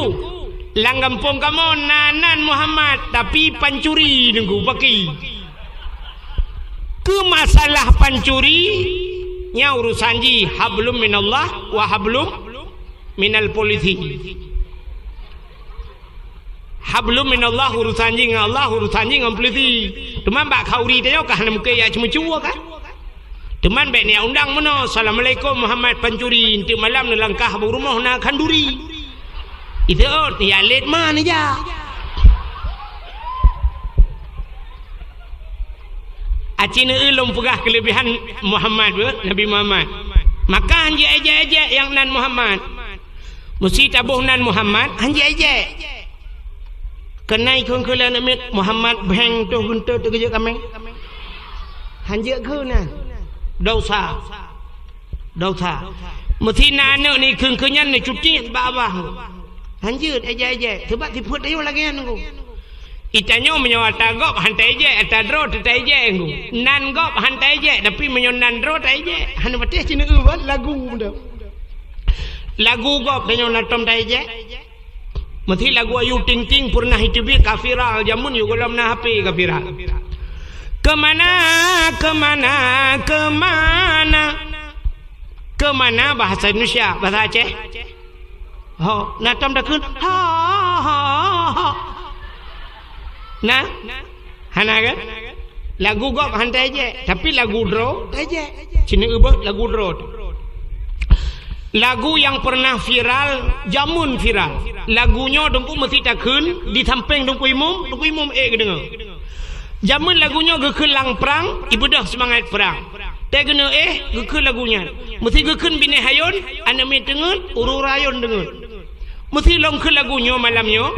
lam gampông kamoe na nan Muhammad, tapi pancuri, Teungku, paki." Keu masalah pancuri, nyan urusan jih hablum minallah wa hablum minal polisi. Hablum minallah, urusan jih ngon Allah, urusan jih ngon polisi. Teuma bak khanduri tanyoe ka hana mungken jak ceumeucue kan? Teuma bék neujak undang meunoe, "Assalamualaikum Muhammad Pancuri," enteuk malam neulangkah bak rumoh na khanduri. Itu, oh, ya lét ma neujak. Aci neueu lôn peugah keulebihan Muhammad, beuh, Nabi Muhammad. Maka han jiéjek-éjek nyang nan Muhammad. Meusé taboh nan Muhammad, han jiéjek. Keunan kheun keu lé aneuk miet, "Muhammad Bheng toh geunteut teukeujot kaméng." Han jeuet kheun nan. Dosa. Dosa. Meusé na aneuk ni kheun keu nyan neucuti bak babah. Han jeuet éjek-éjek. Sabab sifeuet tanyoe lagée nyan, Teungku. Itanyoe meunyoe ata gob han taéjek, ata droe teuh taéjek, Teungku. Nan gob han taéjek, tapi meunyoe nan droe taéjek. Han patéh cit neueu lagu benda. Lagu gob tanyoe na tom taéjek. Meusé lagu Ayu Ting Ting peureunah iteubiet ka viral, jameun yue gohlom na H P ka viral. Keumana, keumana, keumana? Keumana bahasa Indonesia, bahasa Aceh? Ho, na tom takheun, ha, ha, ha. Na? Hana kan? Lagu gob han taéjek, tapi lagu droe taéjek. Cit neueu beuh lagu droe teuh. Lagu nyang peureunah viral, jameun viral. Lagu nyoe Teungku meusé takheun di sampéng Teungku Imum, Teungku Imum ék geudeungoe. Jameun lagu nyoe geukheun lam prang, ibeudôh seumangat prang. Teuh keuneuk éh geukheun lagu nyan. Meusé geukheun binéh ayôn, aneuk miet teungeut, ureuëng ayôn deungeut. Meusé lôn kheun lagu nyoe malam nyoe,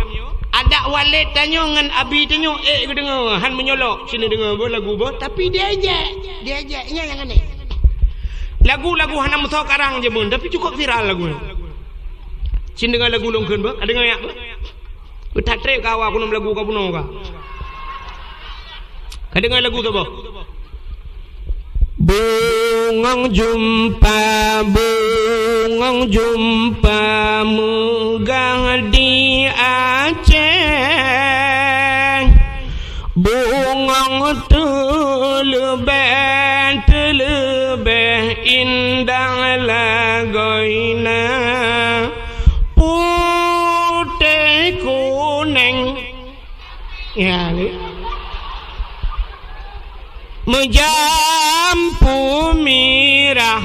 adak walét tanyoe ngon abi tanyoe ék geudeungoe, han meunyoe lok cit neudeungoe beuh lagu beuh, tapi diéjek, diéjek, nyan nyang aneh. Lagu-lagu hana meusoe karang jameun, tapi cukup viral lagu nyoe. Cit neudeungoe lagu lôn kheun beuh, ka deungoe nyak beuh. Beutat trép ka awak kunong lagu ka bunoe ka. Ka deungoe lagu tu beuh. Bungong jeumpa, bungong jeumpa meugah di Aceh. Bungong teuleubeh, teuleubeh indah lagoina putéh kunéng. Ya, ni. Meujampu mirah.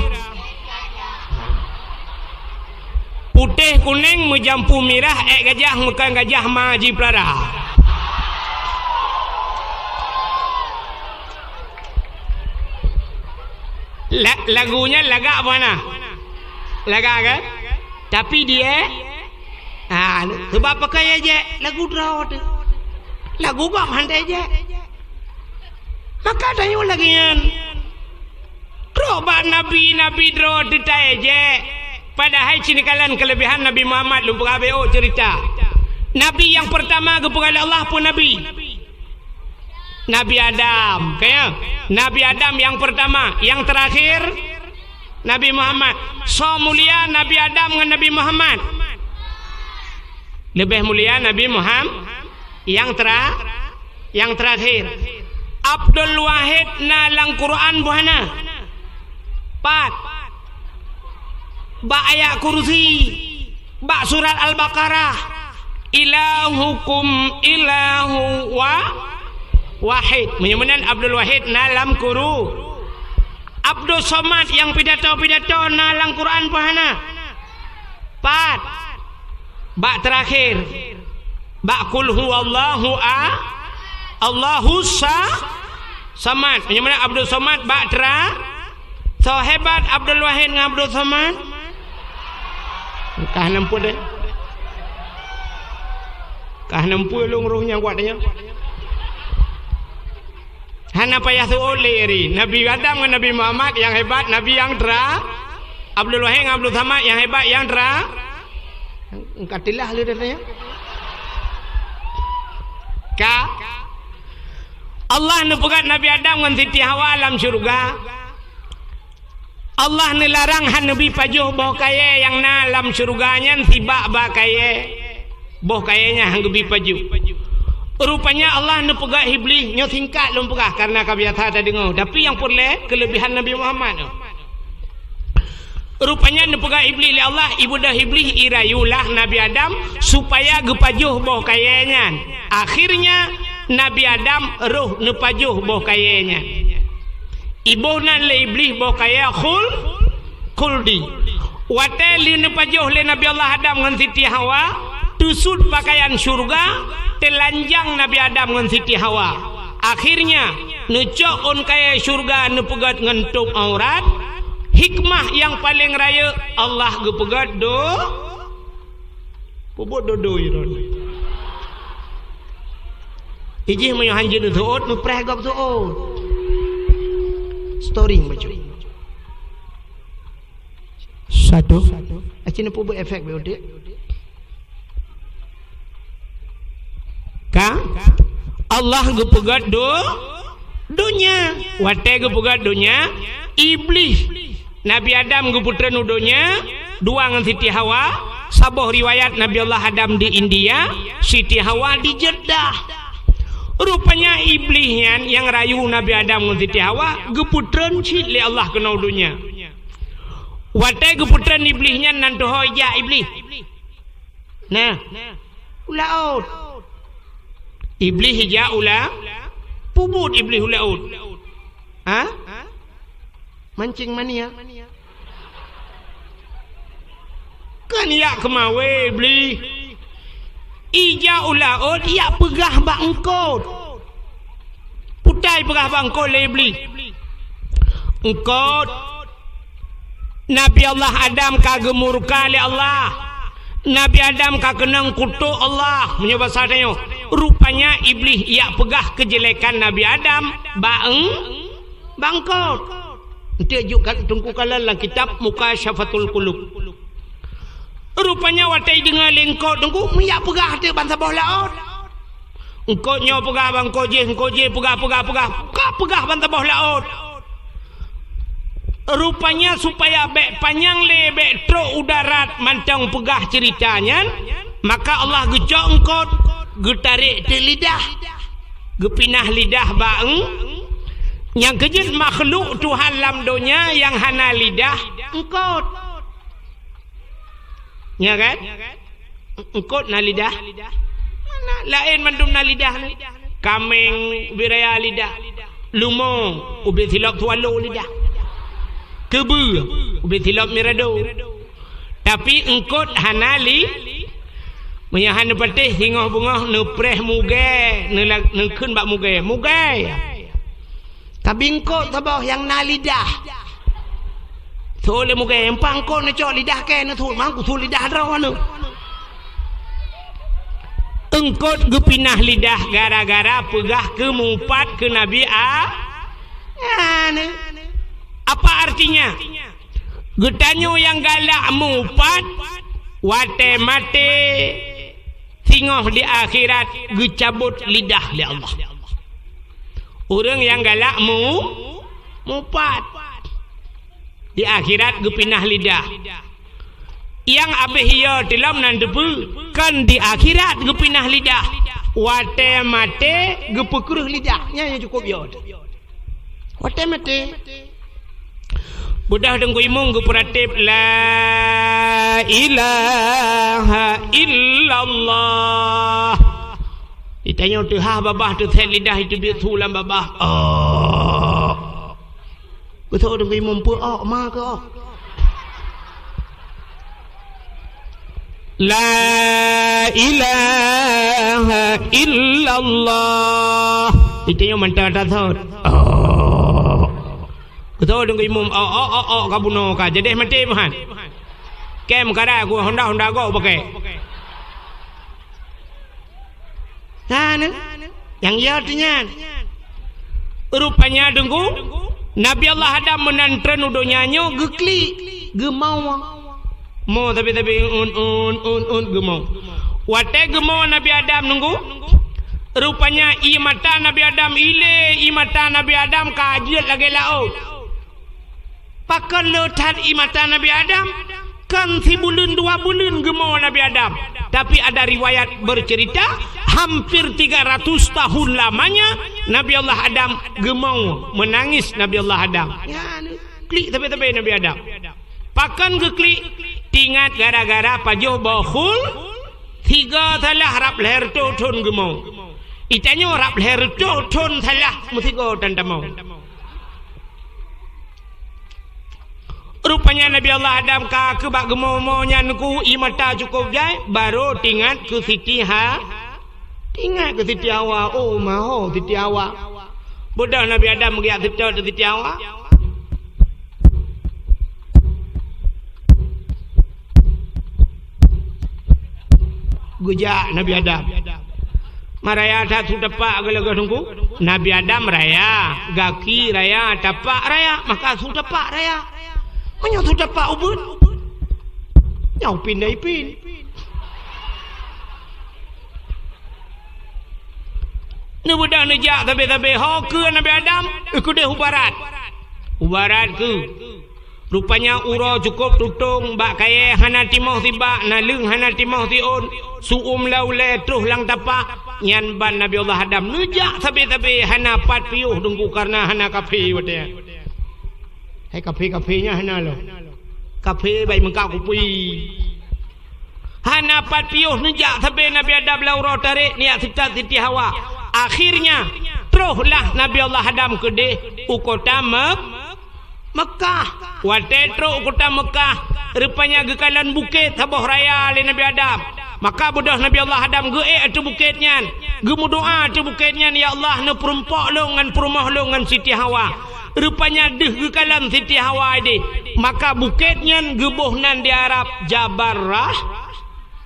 Putéh kunéng meujampu mirah, ék gajah meukheun gajah ma jipeulara. La-, lagu nyan lagak bunoe. Lagak kan? Tapi dia, ha, sebab pakon éjek lagu droe teuh. Lagu gob han taéjek. Maka tanyoe lagée nyan. Trok bak nabi-nabi droe teuh taéjek. Padahai cit neukalon keulebihan Nabi Muhammad lôn peugah beuh cerita. Nabi nyang peurtama geupeugah lé Allah peue nabi? Nabi Adam, ka ya? Nabi Adam nyang peurtama, nyang teurakhir Nabi Muhammad. Soe mulia Nabi Adam ngon Nabi Muhammad? Leubeh mulia Nabi Muhammad nyang tera-, nyang teurakhir. Abdul Wahid na lam Quran boh hana? Pat. Bak ayat kursi. Bak surat Al-Baqarah, "Ilahukum ilahu wa-, wahid." Meunyoe meunan Abdul Wahid na lam Quru-, Abdul Somad nyang pidato-pidato na lam Quran peue hana? Pat. Bak teurakhir. Bak Qul huwallahu a-, Allahus sa-, Samad. Meunyoe meunan Abdul Somad bak tera-, Soe hebat Abdul Wahid ngon Abdul Somad? Kah neumpeue deh. Kah neumpeue lôn roh nyang kuat nyan. Hana payah seuôt lé ri. Nabi Adam ngon Nabi Muhammad nyang hebat, Nabi nyang tera-, Abdul Wahid ngon Abdul Somad nyang hebat, nyang tera-, ka tilah lé dah nyan. Ka Allah neupeugah Nabi Adam ngon Siti Hawa lam syeuruga. Allah neularang han neubi pajoh boh kayée nyang na lam syeuruga nyan sibak bak kayée, boh kayée nyan han geubi pajoh. Rupanya Allah neupeugah Iblih, nyoe singkat lôn peugah kareuna ka biasa tadeungoe, tapi nyang peureulée keulebihan Nabi Muhammad nyoe. Rupanya neupeugah Iblih lé Allah, ibeudôh Iblih irayulah Nabi Adam supaya geupajoh boh kayée nyan. Akhirnya Nabi Adam roh neupajoh boh kayée nyan. Iboh nan lé Iblih boh kayèe khul-, khuldi. Watèe lheueh neupajoh lé Nabi Allah Adam ngon Siti Hawa, teusut pakaian syeuruga, teulanjang Nabi Adam ngon Siti Hawa. Akhirnya, neucok ôn kayèe syeuruga neupeugöt ngon tôb aurat. Hikmah nyang paleng rayeuk, Allah geupeugöt do-, Peubuet dodoi droeneuh. Ijih meunyoe hanjeuet neuseuôt, neupreh gob seuôt. Storing bacut. Satu. Aci neupeubuet efek beudik. Ka? Allah geupeugöt do-, donya. Watèe geupeugöt donya, Iblih Nabi Adam geupeutreun u donya, dua ngon Siti Hawa, saboh riwayat Nabi Allah Adam di India, Siti Hawa di Jeddah. Rupanya Iblih nyan nyang rayu Nabi Adam ngon Siti Hawa, geupeutreun cit lé Allah keunoe u donya. Watèe geupeutreun Iblih nyan nan teuhôi jak Iblih. Nah, u laôt. Iblih ijak u la-, peubuet Iblih u laôt. Ha? Mancing mania. Kan ijak keumawe Iblih. Ijak u laôt, ijak peugah bak eungkôt. Putai peugah bak eungkôt lé Iblih. Eungkôt, Nabi Allah Adam ka geumurka lé Allah. Nabi Adam ka keunong kutok Allah, meunyoe basa tanyoe. Rupanya Iblih ijak peugah keujelekan Nabi Adam bak eung-, bak eungkôt. Eunteuk jok ka-, teungku kalon lam kitab Mukasyafatul Qulub. Rupanya watèe jideungoe lé eungkôt teungku, meujak peugah teuk ban saboh laôt. Eungkôt nyoe peugah bak eungkôt jéh, eungkôt jéh peugah, peugah, peugah, ka peugah ban saboh laôt. Rupanya supaya bèk panyang lé, bèk trok u darat mantong peugah ceurita nyan, maka Allah geucok eungkôt, geutarek teuk lidah, geupinah lidah bak eung-, nyang keujeuet makhluk Tuhan lam donya nyang hana lidah, eungkôt. Nya kan? Eungkôt na lidah? Mana? Laén mandum na lidah ni. Kaméng ubé raya lidah. Leumo ubé silop swallow lidah. Keubeue ubé silop mirado. Tapi eungkôt hana li-, meunyoe hana patéh singoh beungoh neupreh mugée, neula-, neukheun bak mugée. Mugée! Tapi eungkôt saboh nyang na lidah. Thôn lé mugée, empat eungkôt neucok lidah kèe neuthôn, mang kuthôn lidah droeneuh. Eungkôt geupinah lidah gara-gara peugah keu mupat keu Nabi A-, Adam. Apa artinya? Geutanyoe nyang galak mupat, watée maté, singoh di akhirat geucabot lidah lé Allah. Ureuëng nyang galak mu-, mupat, di akhirat geupinah lidah. Nyang abéh yo teulom nan teupeue, kon di akhirat geupinah lidah. Watée maté geupeukreueh lidah. Nyan nyang cukôp yo. Watée maté, beudôh Teungku Imum geupeuratéb, "La ilaha illallah." Ditanyoe teuhah babah, teuthét lidah, iteubiet su lam babah. Oh. Beutôi Teungku Imum, peue ok, ma keu ok. La ilaha illallah. Itu nyang mantong tasot. Oh. Beutôi Teungku Imum, oh, oh, oh, oh, ka bunoe ka. Jadi maté meuhan. Kem kada ku honda-honda go pakai. Nah, nah. Nyang ya tu nyan. Rupanya Teungku, Nabi Allah Adam meunan treun u donya nyoe geuklik, geumau. Mo tapi-tapi un, un, un, un geumau. Watée geumau Nabi Adam Teungku, rupanya ie mata Nabi Adam ilée, ie mata Nabi Adam ka jeuet lagée laôt. Pakon le that ie mata Nabi Adam? Kon sibuleuen dua buleuen geumau Nabi Adam. Tapi ada riwayat bercerita, hampir tiga ratus tahun lamanya Nabi Allah Adam geumau, menangis Nabi Allah Adam. Ya, klik tapi-tapi Nabi Adam. Pakon geuklik? Teuingat gara-gara pajoh boh khul, tiga salah rab lhèe reutôh thon geumau. Itanyoe rab lhèe reutôh thon salah meusigoe tan tamau. Rupanya Nabi Allah Adam ka keu bak geumo-mo nyan ku, ie mata cukôp jai, barô tingat keu Siti Ha-, tingat keu Siti Hawa. Oh, ma ho Siti Hawa. Beudôh Nabi Adam geujak seutôt Siti Hawa. Geujak Nabi Adam. Ma raya that su tapak geulagah teungku. Nabi Adam raya, gaki raya, tapak raya, maka su tapak raya. Meunyoe su tapak ubeut, nyoe pin dai pin. Neubeudôh neujak sabe-sabe, ho keue Nabi Adam, keudeh u barat. U barat keue. Rupanya uroe cukôp tutong bak kayée hana timoh sibak, naleueng hana timoh siôn, su'um lam ulée troh lam tapak, nyan ban Nabi Allah Adam neujak sabe-sabe hana pat piôh teungku kareuna hana kaphé watée nyan. Hai kaphé-kaphé nyan hana lom. Kaphé bai meungka kupi. Hana pat piôh neujak sabe Nabi Adam lam uroe tarek neujak seutôt Siti Hawa. Akhirnya, troh lah Nabi Allah Adam keudeh u kota Me-, Meukah. Watée trok u kota Meukah, rupanya geukalon bukét saboh raya lé Nabi Adam. Maka beudôh Nabi Allah Adam geuék ateueh bukét nyan, geumeudoá ateueh bukét nyan, "Ya Allah, neupeurumpok lôn ngon peurumoh lôn ngon Siti Hawa." Rupanya deuh geukalon Siti Hawa ideh, maka bukét nyan geuboh nan di Arab Jabal Rah-,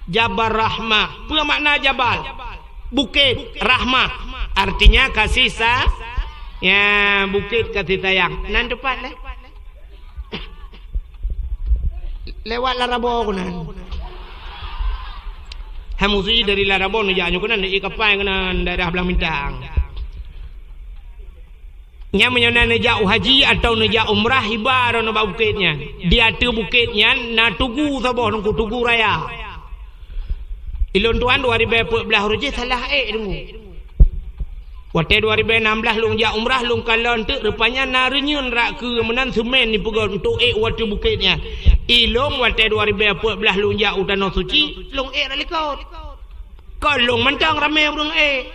Jabal Rahmah. Peue makna jabal? Bukét, rahmah, artinya kasih sa-, ya, bukét kasih sayang. Nan teupat lé? Lewat Larabo keunan. Hai musi dari Larabo neujak nyoe keunan, di kapai keunan daerah Blang Bintang. Nyan meunyoe na neujak u haji atawa neujak umrah, iba droeneuh bak bukét nyan. Di ateueh bukét nyan na tugu saboh teungku, tugu raya. Ilôn tuan dua ribée peuet blaih uroe jih salah ék teungku. Watée dua ribée nam blaih lôn jak umrah, lôn kalon teuk, rupanya na reunyeun rak keue meunan seumén jipeugöt untuk ék u ateueh bukét nyan. Ilôn watée dua ribée peuet blaih lôn jak u Tanoh Suci, lôn ék rak likot. Kon lôn mantong ramé ureuëng ék.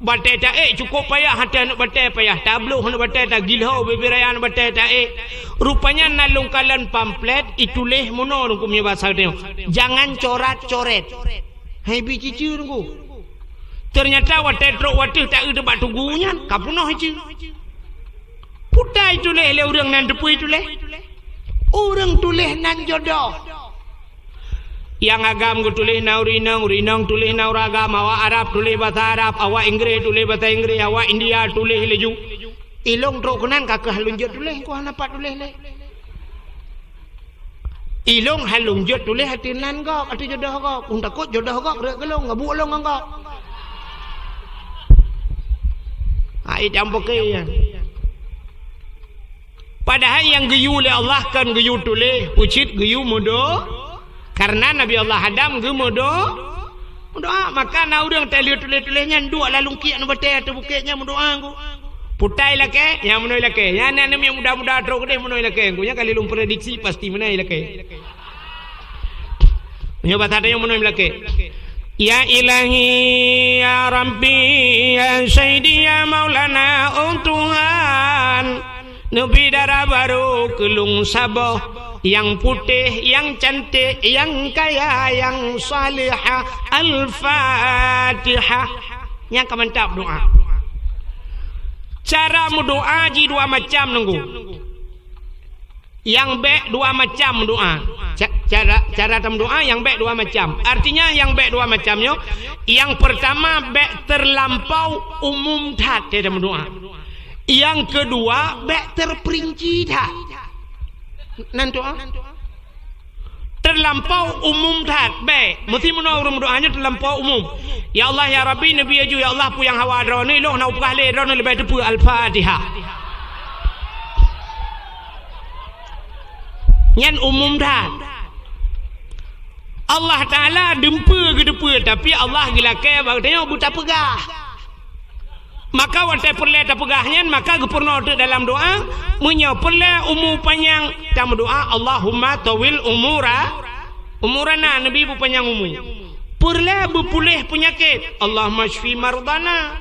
Batée taék cukôp payah, até aneuk batée payah, tabloh aneuk batée, tagilho bibé raya aneuk batée taék. Rupanya na lôn kalon pamflet ituléh meunoe teungku meunyoe basa geutanyoe, "Jangan corat-coret." Hai bi ciceue teungku. Teunyata watée trok wateuh taeu teubak tugu nyan ka peunoh iceue. Peue ituléh lé ureuëng nan, teupeue ituléh? Ureuëng tuléh nan jodoh. Nyang agam geutuléh na ureuëng inong, ureuëng inong tuléh na ureuëng agam, awak Arab tuléh basa Arab, awak Inggréh tuléh basa Inggréh, awak India tuléh laju. Ilôn trok keunan ka keuh lôn jeuet tuléh, ku hana pat tuléh lé. Ilôn han lôn jeuet tuléh ateueh nan gob, ateueh jodoh gob. Ulôn takot jodoh gob rhot keu lôn, gabuek lôn ngon gob. Ai dam peuke nyan. Padahai nyang geuyue lé Allah kon geuyue tuléh, ucit geuyue meudo-, karena Nabi Allah Adam geumeudo-, meudoá. Maka na ureuëng taleueh tuléh-tuléh nyan duek lam lungkiek nibak ateueh bukét nyan meudoá ngon. Peue ilakée, nyang meunoe ilakée. Nyan aneuk muda-muda trok keudeh meunoe ilakée. Nyan ka lheueh lôn prediksi pasti meunoe ilakée. Nyoe basa tanyoe meunoe ilakée. Ya Ilahi, ya Rabbi, ya Sayyidi, ya Maulana, oh Tuhan, neubi dara barô keu lôn saboh, nyang putéh, nyang cantik, nyang kaya, nyang salihah. Al-Fatihah. Nyang ka mantap doá. Cara meudoá jih dua macam teungku. Nyang bék dua macam meudoá. Ca-, cara, cara tameudoá nyang bék dua macam. Artinya nyang bék dua macam nyoe, nyang peurtama bék teurlampau umum that tameudoá. Nyang keudua bék teurpeurinci that. Nan doá? Teurlampau umum that, bék. Meusti meunoe ureuëng meudoá nyoe teurlampau umum. Ya Allah, ya Rabbi, neubi laju, ya Allah, peue nyang hawa droeneuh, ilôn hana peugah lé, droeneuh leubeh teupeue. Al-Fatihah. Nyan umum that. Allah Taala dumpeue geuteupeue, tapi Allah geulakée bak geutanyoe beutapeugah. Maka watée peureulée tapeugah nyan, maka geupeurunoe teuk dalam doá, meunyoe peureulée umu panyang, tameudoá, "Allahumma tawil umura-, umurana," neubi beupanyang umu. Peureulée beupuléh peunyakét, "Allahumma syfi mardana."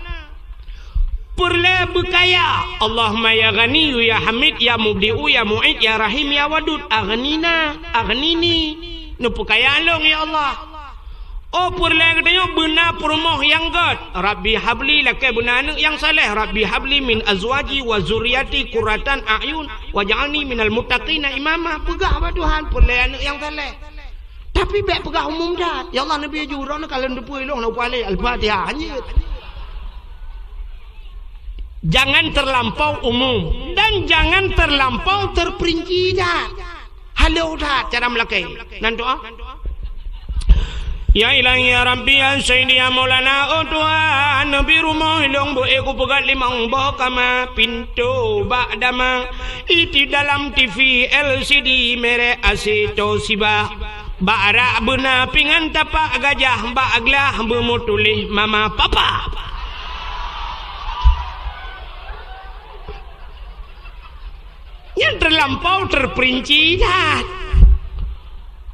Peureulée beukaya. Allahumma ya Ghaniyyu ya Hamid ya Mubdi'u ya Mu'id ya Rahim ya Wadud. Aghnina, aghnini. Neupeukaya lôn, ya Allah. Oh, peureulée geutanyoe beuna peurumoh nyang gét. Rabbi habli, lakée beuna aneuëk nyang saleh. Rabbi habli min azwaji wa zurriyati qurratan a'yun waj'alni minal muttaqina imama. Peugah bak Tuhan, peureulée aneuëk nyang saleh. Tapi bék peugah umum that. Ya Allah, Nabi jurong na kalon deupui long na upale Al-Fatihah. Hanyut. Jangan terlampau umum dan jangan terlampau terperinci that. Halôh that cara meulakée. Nan doa. Ya Ilahi, ya Rabbi, ya Sayyidi, ya Maulana, oh Tuhan, neubi rumoh ilong beu ék kupeugét limong boh kama, pintoe bak dama, iti dalam T V L C D merek A C Toshiba. Bak rak beuna pingan tapak gajah, bak glah beumeutuléh mama papa. Nyan terlampau terperinci that.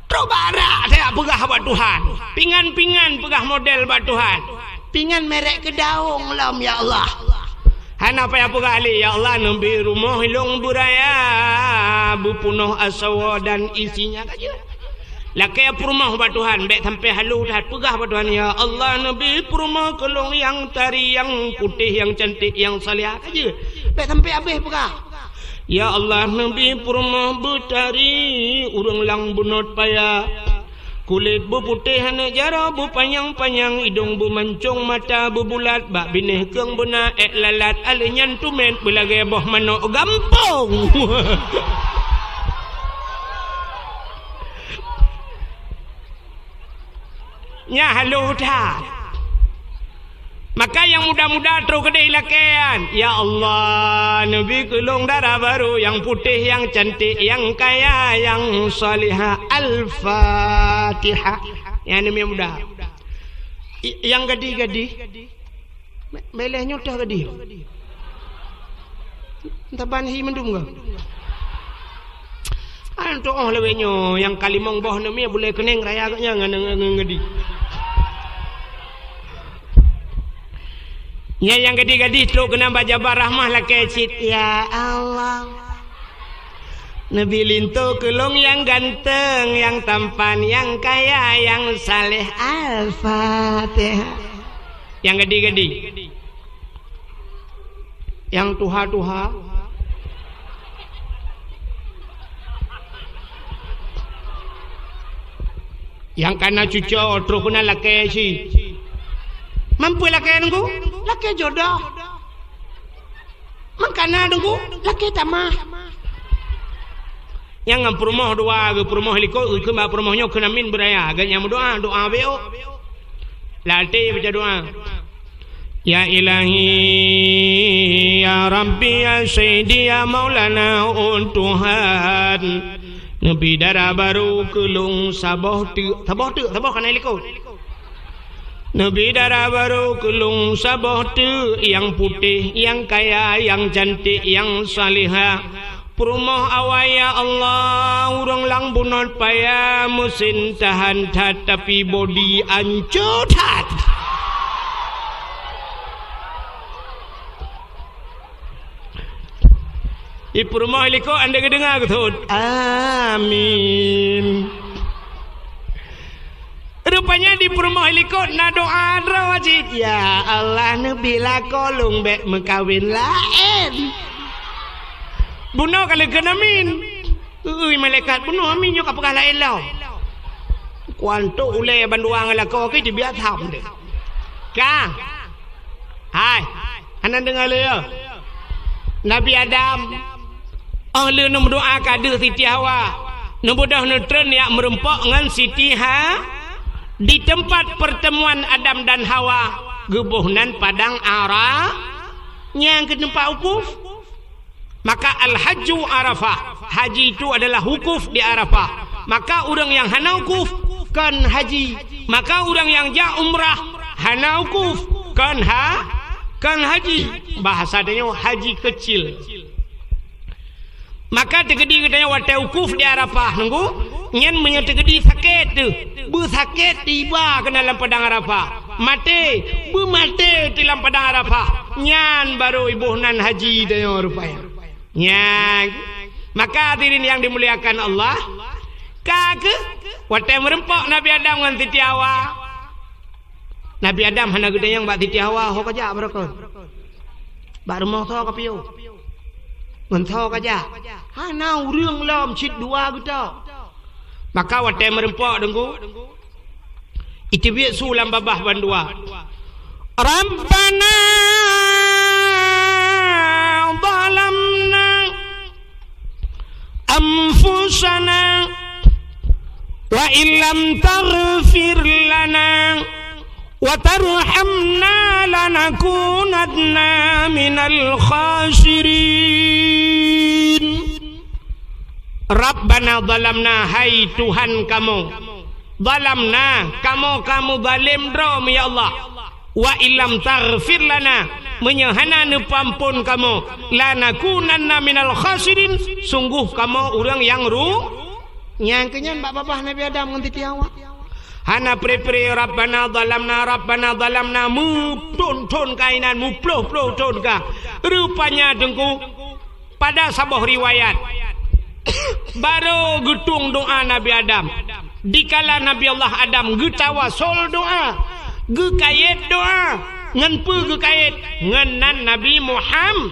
Trok bak rak that peugah bak Tuhan. Pingan-pingan peugah model bak Tuhan. Pingan merek keudaong lom, ya Allah. Hana payah peugah lé, ya Allah, neubi rumoh ilong beuraya, beupeunoh asawa dan isinya. Ka jeuet. Lakée peurumoh bak Tuhan, bék sampai halôh that peugah bak Tuhan, ya Allah, neubi peurumoh keu lôn nyang tari, nyang putéh, nyang cantik, nyang salihah. Ka jeuet. Bék sampai habéh peugah. Ya Allah, neubi peurumoh beutari, ureuëng lang bunot paya. Kulét beuputéh aneuëk jaroe beupanyang-panyang, idong beumancong, mata beubulat, bak binéh keueng beuna ék lalat, alèh nyan tumét beulagée boh manok gampông. Nyan halôh that. Maka nyang muda-muda trok keudeh lakée nyan, "Ya Allah, neubi keu lôn dara barô nyang putéh, nyang cantik, nyang kaya, nyang salihah." Al-Fatihah. Nyan aneuk muda. I-, nyang gadih-gadih. Me-, meleh nyoe teuh gadih. Taban hi mandum ka. An tuoh lawét nyoe nyang ka limong boh neumie bulée keuneng raya geuh nyan ngon, ngon, ngon gadi. Nyan nyang gadi-gadi trok keunan bak Jabal Rahmah lakée cit, "Ya Allah, neubi linto keu lôn nyang ganteng, nyang tampan, nyang kaya, nyang saleh." Al-Fatihah. Nyang gadi-gadi. Nyang tuha-tuha. Nyang kana cuco trok keunan lakée cit. Mampu lakée nunggu? Lakée jodoh. Mangkana nunggu? Lakée tamah. Nyang ngon peurumoh dua, geu peurumoh likot, geu keumbang peurumoh nyoe keunan min beuraya. Geuh nyang meudoa, doa bék. Latée baca doa. Ya Ilahi, ya Rabbi, ya Sayyidi, ya Maulana, oh Tuhan, neubi dara barô keu lôn saboh teuk, saboh teuk, saboh kana likot. Neubi dara barô keu lôn saboh teuk, nyang putéh, nyang kaya, nyang cantik, nyang salihah. Peurumoh awai, ya Allah, ureuëng lang bunot paya, meusin tahan that, tapi bodi anco that. Di peurumoh likot andai geudeungoe geuthot. Amin. Rupanya di peurumoh likot na doa droe cit, "Ya Allah, neubi lakoe lôn bék meukawen laén." Bunoe ka lheueh kheun amin. Ui, malaikat, bunoe amin nyoe ka peugah laén lom. Kuantok ulée bandua ngon lakoe keu jibiet tham deh. Ka. Hai, hana deungoe lé, ya? Nabi Adam, óh lheueh neumeudoa keu adeuh Siti Hawa, neubeudôh neutreun jak meurumpok ngon Siti Ha-, di teumpat peurteumuan Adam dan Hawa, geuboh nan padang Ara-, nyang keu teumpat wukuf. Maka al-hajju Arafah, haji itu adalah wukuf di Arafah. Maka ureuëng nyang hana wukuf kon haji. Maka ureuëng nyang jak umrah hana wukuf kon ha-, kon haji. Bahasa tanyoe haji kecil. Maka teukeudi geutanyoe watée wukuf di Arafah nunggu, nyan meunyoe teukeudi sakét teuh, beusakét tiba keunan lam padang Arafah. Maté, beumaté teuh lam padang Arafah. Nyan baru iboh nan haji tanyoe rupanya. Nyan. Maka hadirin yang dimuliakan Allah, ka keuh watée meureumpok Nabi Adam ngon Siti Hawa. Nabi Adam hana geutanyong bak Siti Hawa, "Ho kajak baroe kon? Bak rumoh soe kapiôh? Ngon soe kajak?" Hana, ureuëng lom cit dua geutok. Maka watée meureumpok deungku, iteubiet su lam babah bandua, "Rabbana zalamna anfusana wa illam taghfir lana wa tarhamna lanakunanna minal khasirin." Rabbana zalamna, hai Tuhan kamoe, zalamna, kamoe ka meuzalim droe, ya Allah. Wa illam taghfir lana, meunyoe hana neupeuamphon kamoe, lanakunanna minal khasirin, sungguh kamoe ureuëng nyang ru-, nyang keunyan bak babah Nabi Adam ngon Siti Hawa. Hana pre-pre, "Rabbana zalamna, Rabbana zalamna," meuthon-thon ka inan, muploh-ploh thon ka. Rupanya teungku, pada saboh riwayat, barô geutueng doa Nabi Adam. Dikala Nabi Allah Adam geutawasol doa, geukayét doa, ngon peue geukayét? Ngon nan Nabi Muham-,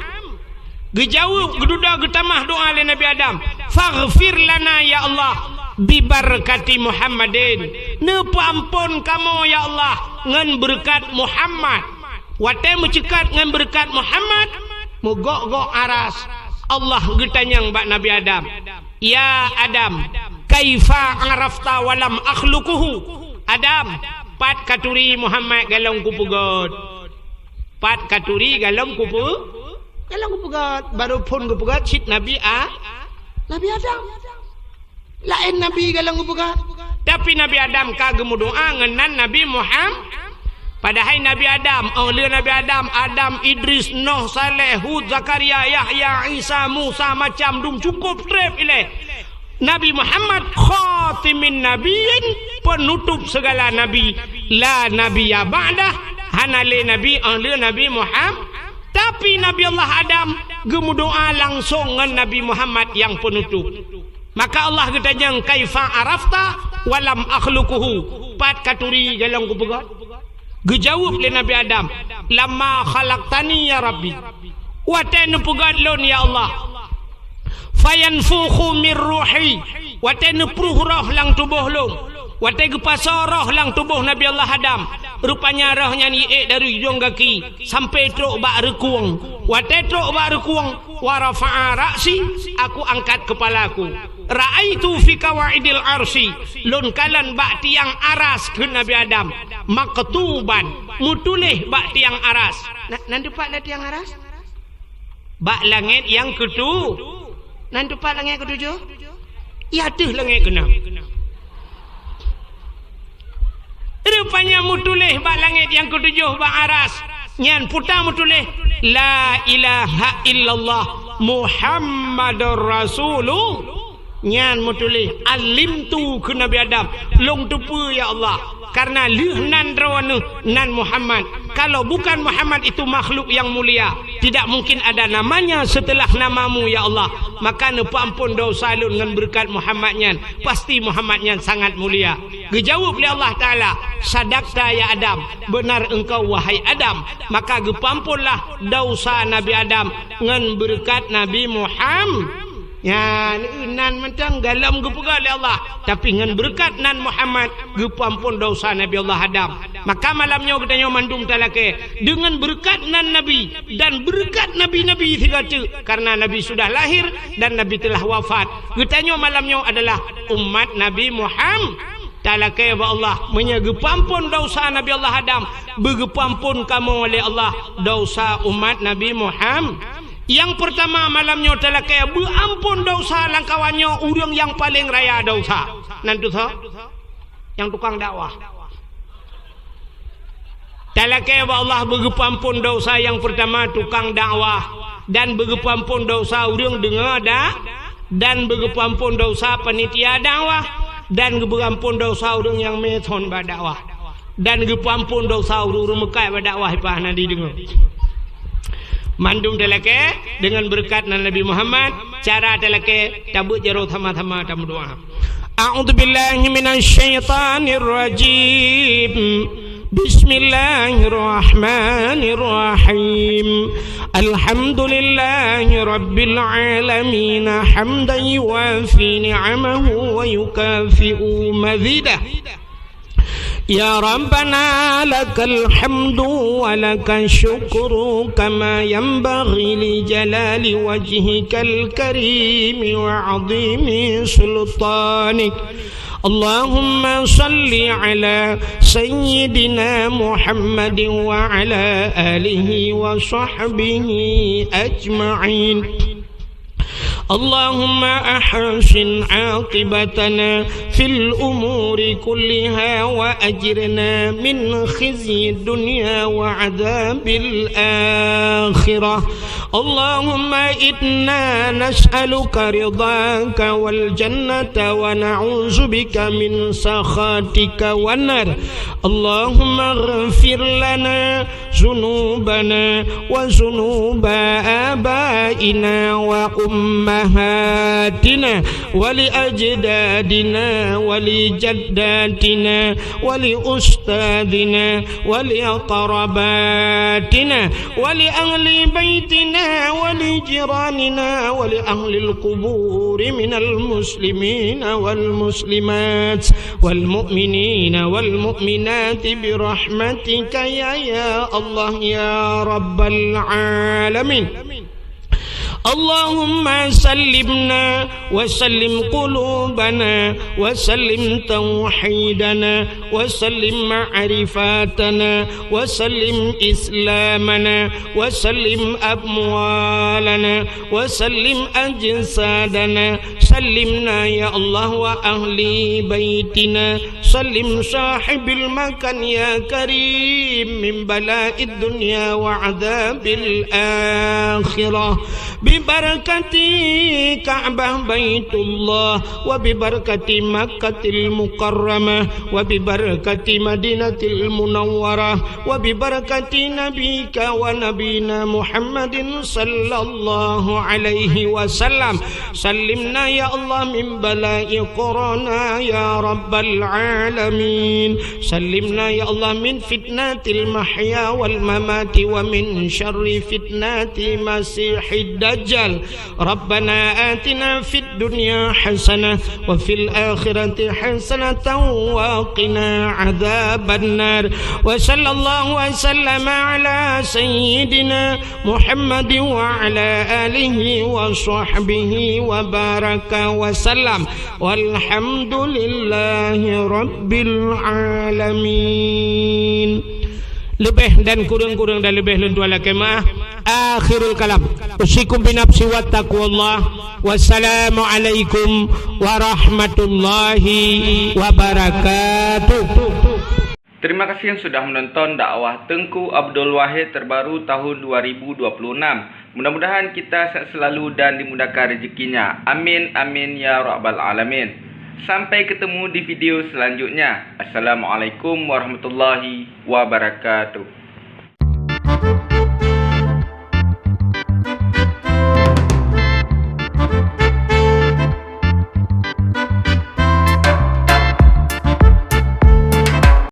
geujaweueb, geududoe geutamah doa lé Nabi Adam, "Faghfir lana ya Allah, bibarakati Muhammadin." Neupeuamphon kamoe ya Allah ngon beureukat Muhammad. Watée meuceukat ngon beureukat Muhammad, meugok-gok aras, Allah geutanyong bak Nabi Adam, "Ya Adam, kaifa arafta walam akhluquhu?" Adam, pat katuri Muhammad golom kupeugét? Pat katuri golom kupe-, golom kupeugét? Barô phon geupeugét cit Nabi A-, Nabi Adam. Laén nabi golom geupeugah. Tapi Nabi Adam ka geumeudoá ngon nan Nabi Muham-, padahai Nabi Adam, óh lheueh Nabi Adam, Adam, Idris, Noh, Saleh, Hud, Zakaria, Yahya, Isa, Musa, macam dum cukôp treb ilée. Nabi Muhammad khatimin nabiyyin, penutup segala nabi. La nabiyya ba'dah, hana lé nabi óh lheueh Nabi Muham-, tapi Nabi Allah Adam geumeudoá langsong ngon Nabi Muhammad nyang penutup. Maka Allah geutanyong, "Kaifa arafta walam akhluquhu?" Pat katuri golom kupeugét? Geujaweueb lé Nabi Adam, "Lamma khalaqtani ya Rabbi." Watée neupeugét lôn, ya Allah. "Fayanfukhu mir ruhi." Watée neupruh roh lam tuboh lôn. Watée geupasoe roh lam tuboh Nabi Allah Adam. Rupanya roh nyan jiék dari ujong gaki sampai trok bak reukueng. Watée trok bak reukueng, "Wa rafa'a ra'si," aku angkat kepalaku. "Ra'aitu fi qawaidil arsy," lôn kalon bak tiang aras kheun Nabi Adam, "maktuban," meutuléh bak tiang aras. Na, nan teupat na tiang aras? Bak langét nyang keutu-, nan teupat langét keutujoh? Di ateueh langét keunam. Rupanya meutuléh bak langét nyang keutujoh bak aras. Nyan peue meutuléh, "La ilaha illallah Muhammadur Rasulullah." Nyan meutuléh, "Alimtu," kheun Nabi Adam, "Lôn teupeue, ya Allah. Karena lheueh nan droeneuh nan Muhammad. Kalau bukan Muhammad itu makhluk yang mulia. Tidak mungkin ada namanya setelah namamu, ya Allah." Maka neupeuamphon desya lôn ngon beureukat Muhammad nyan. Pasti Muhammad nyan sangat mulia. Geujaweueb lé Allah Taala, "Sadaqta ya Adam, beunar engkau wahai Adam." Maka geupeuamphonlah desya Nabi Adam ngon beureukat Nabi Muham-, nyan, nan mantong golom geupeugah lé Allah, tapi ngon beureukat nan Muhammad geupeuamphon desya Nabi Allah Adam. Maka malam nyoe geutanyoe mandum talakée deungon beureukat nan Nabi dan beureukat nabi-nabi sigoe teuk, karena Nabi sudah lahir dan Nabi telah wafat. Geutanyoe malam nyoe adalah umat Nabi Muham-, talakée bak Allah, meunyoe geupeuamphon desya Nabi Allah Adam, beugeupeuamphon kamoe lé Allah desya umat Nabi Muham-, nyang peurtama malam nyoe talakée beuamphon desya lam kawan nyoe ureuëng nyang paleng raya desya. Nan teuh soe? Nyang tukang dakwah. Talakée bak Allah beugeupeuamphon desya nyang peurtama tukang dakwah, dan beugeupeuamphon desya ureuëng deungoe da-, dan beugeupeuamphon desya panitia dakwah, dan geupeuamphon desya ureuëng nyang meuthon bak dakwah, dan geupeuamphon desya ureuëng-ureuëng meukat bak dakwah ipah hana jideungoe. Mandum talakée deungon beureukat nan Nabi Muhammad, cara talakée tabeuet jaroe sama-sama tameudoá. A'udzubillahi minasyaitonirrajim. Bismillahirrahmanirrahim. Alhamdulillahi rabbil alamin, hamdan yuwafi ni'amahu wa yukafi'u mazidah. يا ربنا لك الحمد ولك الشكر كما ينبغي لجلال وجهك الكريم وعظيم سلطانك. اللهم صل على سيدنا محمد وعلى آله وصحبه أجمعين. اللهم أحسن عاقبتنا في الأمور كلها وأجرنا من خزي الدنيا وعذاب الآخرة. اللهم إنا نسألك رضاك والجنة ونعوذ بك من سخطك والنار. اللهم اغفر لنا ذنوبنا وذنوب آبائنا وأمهاتنا ولأجدادنا ولجداتنا ولأستاذنا ولأقرباتنا ولأهل بيتنا ولجيراننا ولأهل القبور من المسلمين والمسلمات والمؤمنين والمؤمنات برحمتك يا، يا الله يا رب العالمين. اللهم سلمنا وسلم قلوبنا وسلم توحيدنا وسلم معرفتنا وسلم إسلامنا وسلم أموالنا وسلم أجسادنا. سلمنا يا الله وأهل بيتنا. سلم صاحب المكان يا كريم من بلاء الدنيا وعذاب الآخرة. ببركة كعبة بيت الله وببركة مكة المكرمة وببركة مدينة المنورة وببركة نبيك ونبينا محمد صلى الله عليه وسلم. سلمنا يا الله من بلاء كورونا يا رب العالمين. سلمنا يا الله من فتنة المحيا والممات ومن شر فتنة مسيح الدجال. ربنا آتنا في الدنيا حسنة وفي الآخرة حسنة وقنا عذاب النار. وصلى الله وسلم على سيدنا محمد وعلى آله وصحبه وبارك وسلم. والحمد لله رب العالمين. Leubeh dan kureueng-kureueng dan leubeh lôn tuan lakée meu'ah. Akhirul kalam. Usikum binafsi wa taqwallah. Wassalamualaikum warahmatullahi wabarakatuh. Terima kasih yang sudah menonton dakwah Teungku Abdul Wahid terbaru tahun dua ribu dua puluh enam. Mudah-mudahan kita sehat selalu dan dimudahkan rezekinya. Amin, amin, ya rabbal alamin. Sampai ketemu di video selanjutnya. Assalamualaikum warahmatullahi wabarakatuh.